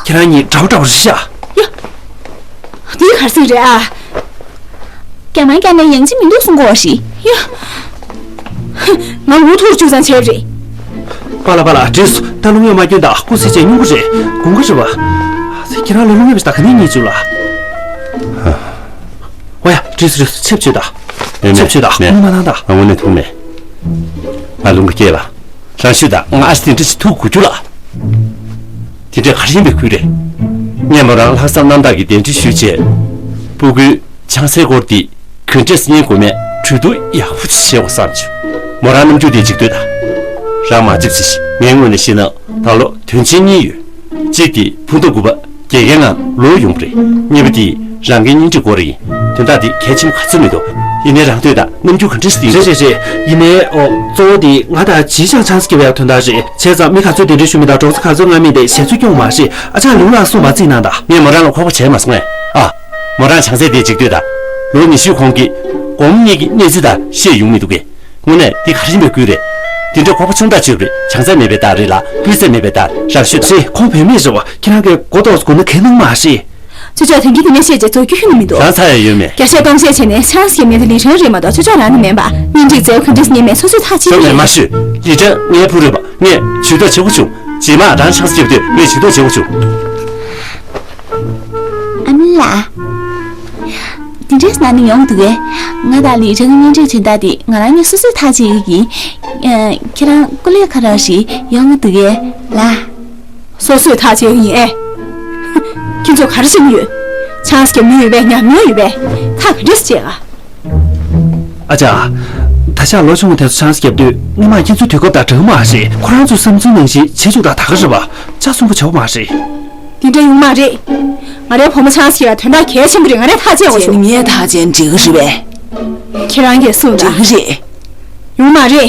ཁྱེད་རང་གཉིས་འདྲ་པོ་འདྲ་པོ་རེད་ཤག་ཡ། འདི་ག་རེ་ཟེར་གྱི་རེད་ཨ། རྐྱང་མ་རྐྱང་མ་ཡང་ཅི་མི་འདུག་གསུང་གོ་བ་ཞིག་ཡ། ང་འུ་ཐུག་བཅུག་ཙང་བྱས་པ་རེད། པཱ་ལགས་པཱ་ལགས་བྲིས་སོ། ད་རླུང་ཡོད་མ་སྐྱོན་དང་སྐུ་ཚེ་ཅན་སྙུང་གི་རེད། དགུན་ཁ་རེད་པ། ཁྱེད་རང་ལ་རླུང་ཡོད་པ་ཞིག་ད་ག་ནས་རྙེད་བཅུག་ལ། ཨོ་ཡ་བྲིས་སོ་བྲིས་སོ། ཆེབ་བྱོས་དང་། མེད་མེད་ཆེབ་བྱོས་དང་། མེད། རྔུལ་མ་བཏང་དང་། ང་དངོས་གནས་འཐུང་མེད། ང་རླུང་གི་སྐྱེས་པ། རང་ཤོད་དང་། ང་ཨ་ཙི་དེ་འདྲ་ཞིག་ཐུག་དགོས་རྒྱུ་ལ། དེ་འདྲ་ག་རེ་ཡིན་པའི་ཁུལ་རེད། ངས་མོ་རང་ལྷག་བསམ་རྣམ་དག་གིས་གདན་འདྲེན་ཞུས་བྱས། སྤུ་གུའི་ཆང་སའི་སྐོར་འདི་ག་འདྲས་གཉེར་དགོས་མེད་གྲོས་བསྡུར་ཡག་པོ་ཅིག་བྱེད་དགོས་བསམ་བྱུང་། མོ་རང་རྣམ་འགྱུར་དེ་འཇིགས་འདོད་དང་། རང་མ་འཇིབ་ཟེར་ཞིག་ངའི་ངོས་ནས་བཤད་ན་ད་ལོ་དོན་ཆེན་གཉིས་ཡོད། གཅིག་དེ་ཕུ་མདོ་དགུ་པ་དགེ་རྒན་ངང་ལོག་ཡོང་པ་རེད། གཉིས་པ་དེ་རང་གི་གཉེན་སྒྲིག་སྐོར་ཡིན། དོན་དག་དེ་གལ་ཆེན་པོ་ག་ཚོད་མི་འདུག་ཡིན་ནའི་རང་འདོད་དང་རྣམ་འགྱུར་ག་འདྲས་ཤིག་ཡིན། རེད་རེད་རེད། ཡིན་ནའི་ཨོ་གཙོ་བོ་དེ་ང་དང་ཇི་ཞག་ཆང་ས་སྐྱེ་བའི་དོན་དག་རེད། བྱས་ཙང་མི་ག་ཚོད་གདན་འདྲེན་ཞུ་མི་དང་གྲོགས་ཚོ་ག་ཚོད་མངགས་མི་དེ་ཞེ་ཚོད་སྐྱོང་མ་རེད། ཨ་ཅག་ལིའུ་ལགས་གསུངས་པ་རྩིས་གནང་དང་། ངས་མོ་རང་ལ་ཁོག་པ་བྱས་མ་སོང་ངས། ཨ། མོ་རང་བྱང་སེམས་དེ་འཇིགས་འདོད་དང་། ལོ་ཉི་ཤུའི་གོང་གི་སྒོར་མོ་གཉིས་ཀྱི་གནས་ཚུལ་དག་བཤད་ཡོང་མི་འདུག་གས། དངོས་གནས་འདི་ག་རེ་ཡིན་པའི་ཁུལ་རེད། འདི་འདྲའི་ཁོག་པ་ཆུང་དྲགས་བྱས་པ་རེད། བྱང་ས་མེད་པའི་རྟགས་རེད་ལ་སྤུས་ཚད་མེད་པའི་རྟགས་རེད། རང་ཤོད་དང་། རེད། ཁོང་བུད་མེད་རེད་བ། ཁྱེད་རང་གིས་མགོ་ཏོག་ཙམ་སྒུར་ན་གལ་གནང་མ་རེད། ཅོ་ཅོ་དེང་གི་དེ་ནས་བཤད་རྗེས་རྫོགས་རྒྱུ་ཁྱོན་ནས་མི་འདུག་རང་ཚ་ཡ་ཡོད་མེད། བརྒྱ་བཤད་སྟོང་བཤད་བྱས་ནས་ཆང་སྐྱེ་མི་དེ་ལི་ཁྲང་རེད་མ་གཏོགས་ཅོ་ཅོ་རང་ནི་མིན་པ། གཉེན་སྒྲིག་མཛད་ཁོ་འདྲས་ཉེས་མེད་སོ་སོས་ཐག་བཅད་ཅོ་ཅོ་མ་ཤོད། ལི་ཁྲང་ངའི་བུ་རེད་པ། ངས་ཇུས་གཏོགས་བྱེད་དགོས་བྱུང་། རྗེས་མ་རང་ཆང་ས་སྐྱེ་དུས་ངས་ཇུས་གཏོགས་བྱེད་དགོས་བྱུང་། ཨ་མ་ལགས། དེ་འདྲས་གནང་ན་ཡོང་འདུག་གས། ང་དང་ལི་ཁྲང་གཉེན་སྒྲིག་དོན་དག་དེ་ང་རང་གཉིས་སོ་སོས་ཐག་བཅད་ཀྱི་ཡིན། ཨ། ཁྱེད་རང་སྐུ་ལས་ཁ་ར་ཞིག་ཡོང་གི་འདུག་གས་ལགས། སོ་སོས་ཐག་བཅད་ཀྱི་ཡིན་ཨེ། ཁྱེད་ཚོས་ག་རེ་བྱེད་ཀྱི་ཡོད། ཆང་ས་རྒྱག་མྱོང་ཡོད་པས། ཉར་མྱོང་ཡོད་པས། ཐག་ག་འདྲས་བཅད་ག་ཨ་ཅག་ད་ཆ་ལོ་ཆུང་བ་དེ་ཚོ་ཆང་ས་བརྒྱབ་དུས་སྔོན་མ་ཁྱེད་ཚོའི་དུས་སྐབས་དང་འདྲ་གི་མ་རེད། ཁོ་རང་ཚོའི་བསམ་ཚུལ་ནང་བཞིན་བྱེད་ཆོག་དང་ད་ག་རེད་པ། ཅག་གསུང་གི་བྱ་བ་མ་རེད། དེ་འདྲ་ཡོང་མ་རེད། ང་རའི་བུ་མོ་ཆང་ས་བརྒྱབ་ཡ་དོན་དག་གལ་ཆེན་པོ་རེད། ང་རས་ཐག་བཅད་དགོས་བྱུང་། ངས་ཐག་བཅད་འགྲིག་གི་རེད་པས། ཁྱེད་རང་གིས་གསུངས་དང་། འགྲིག་གི་རེད། ཡོང་མ་རེད།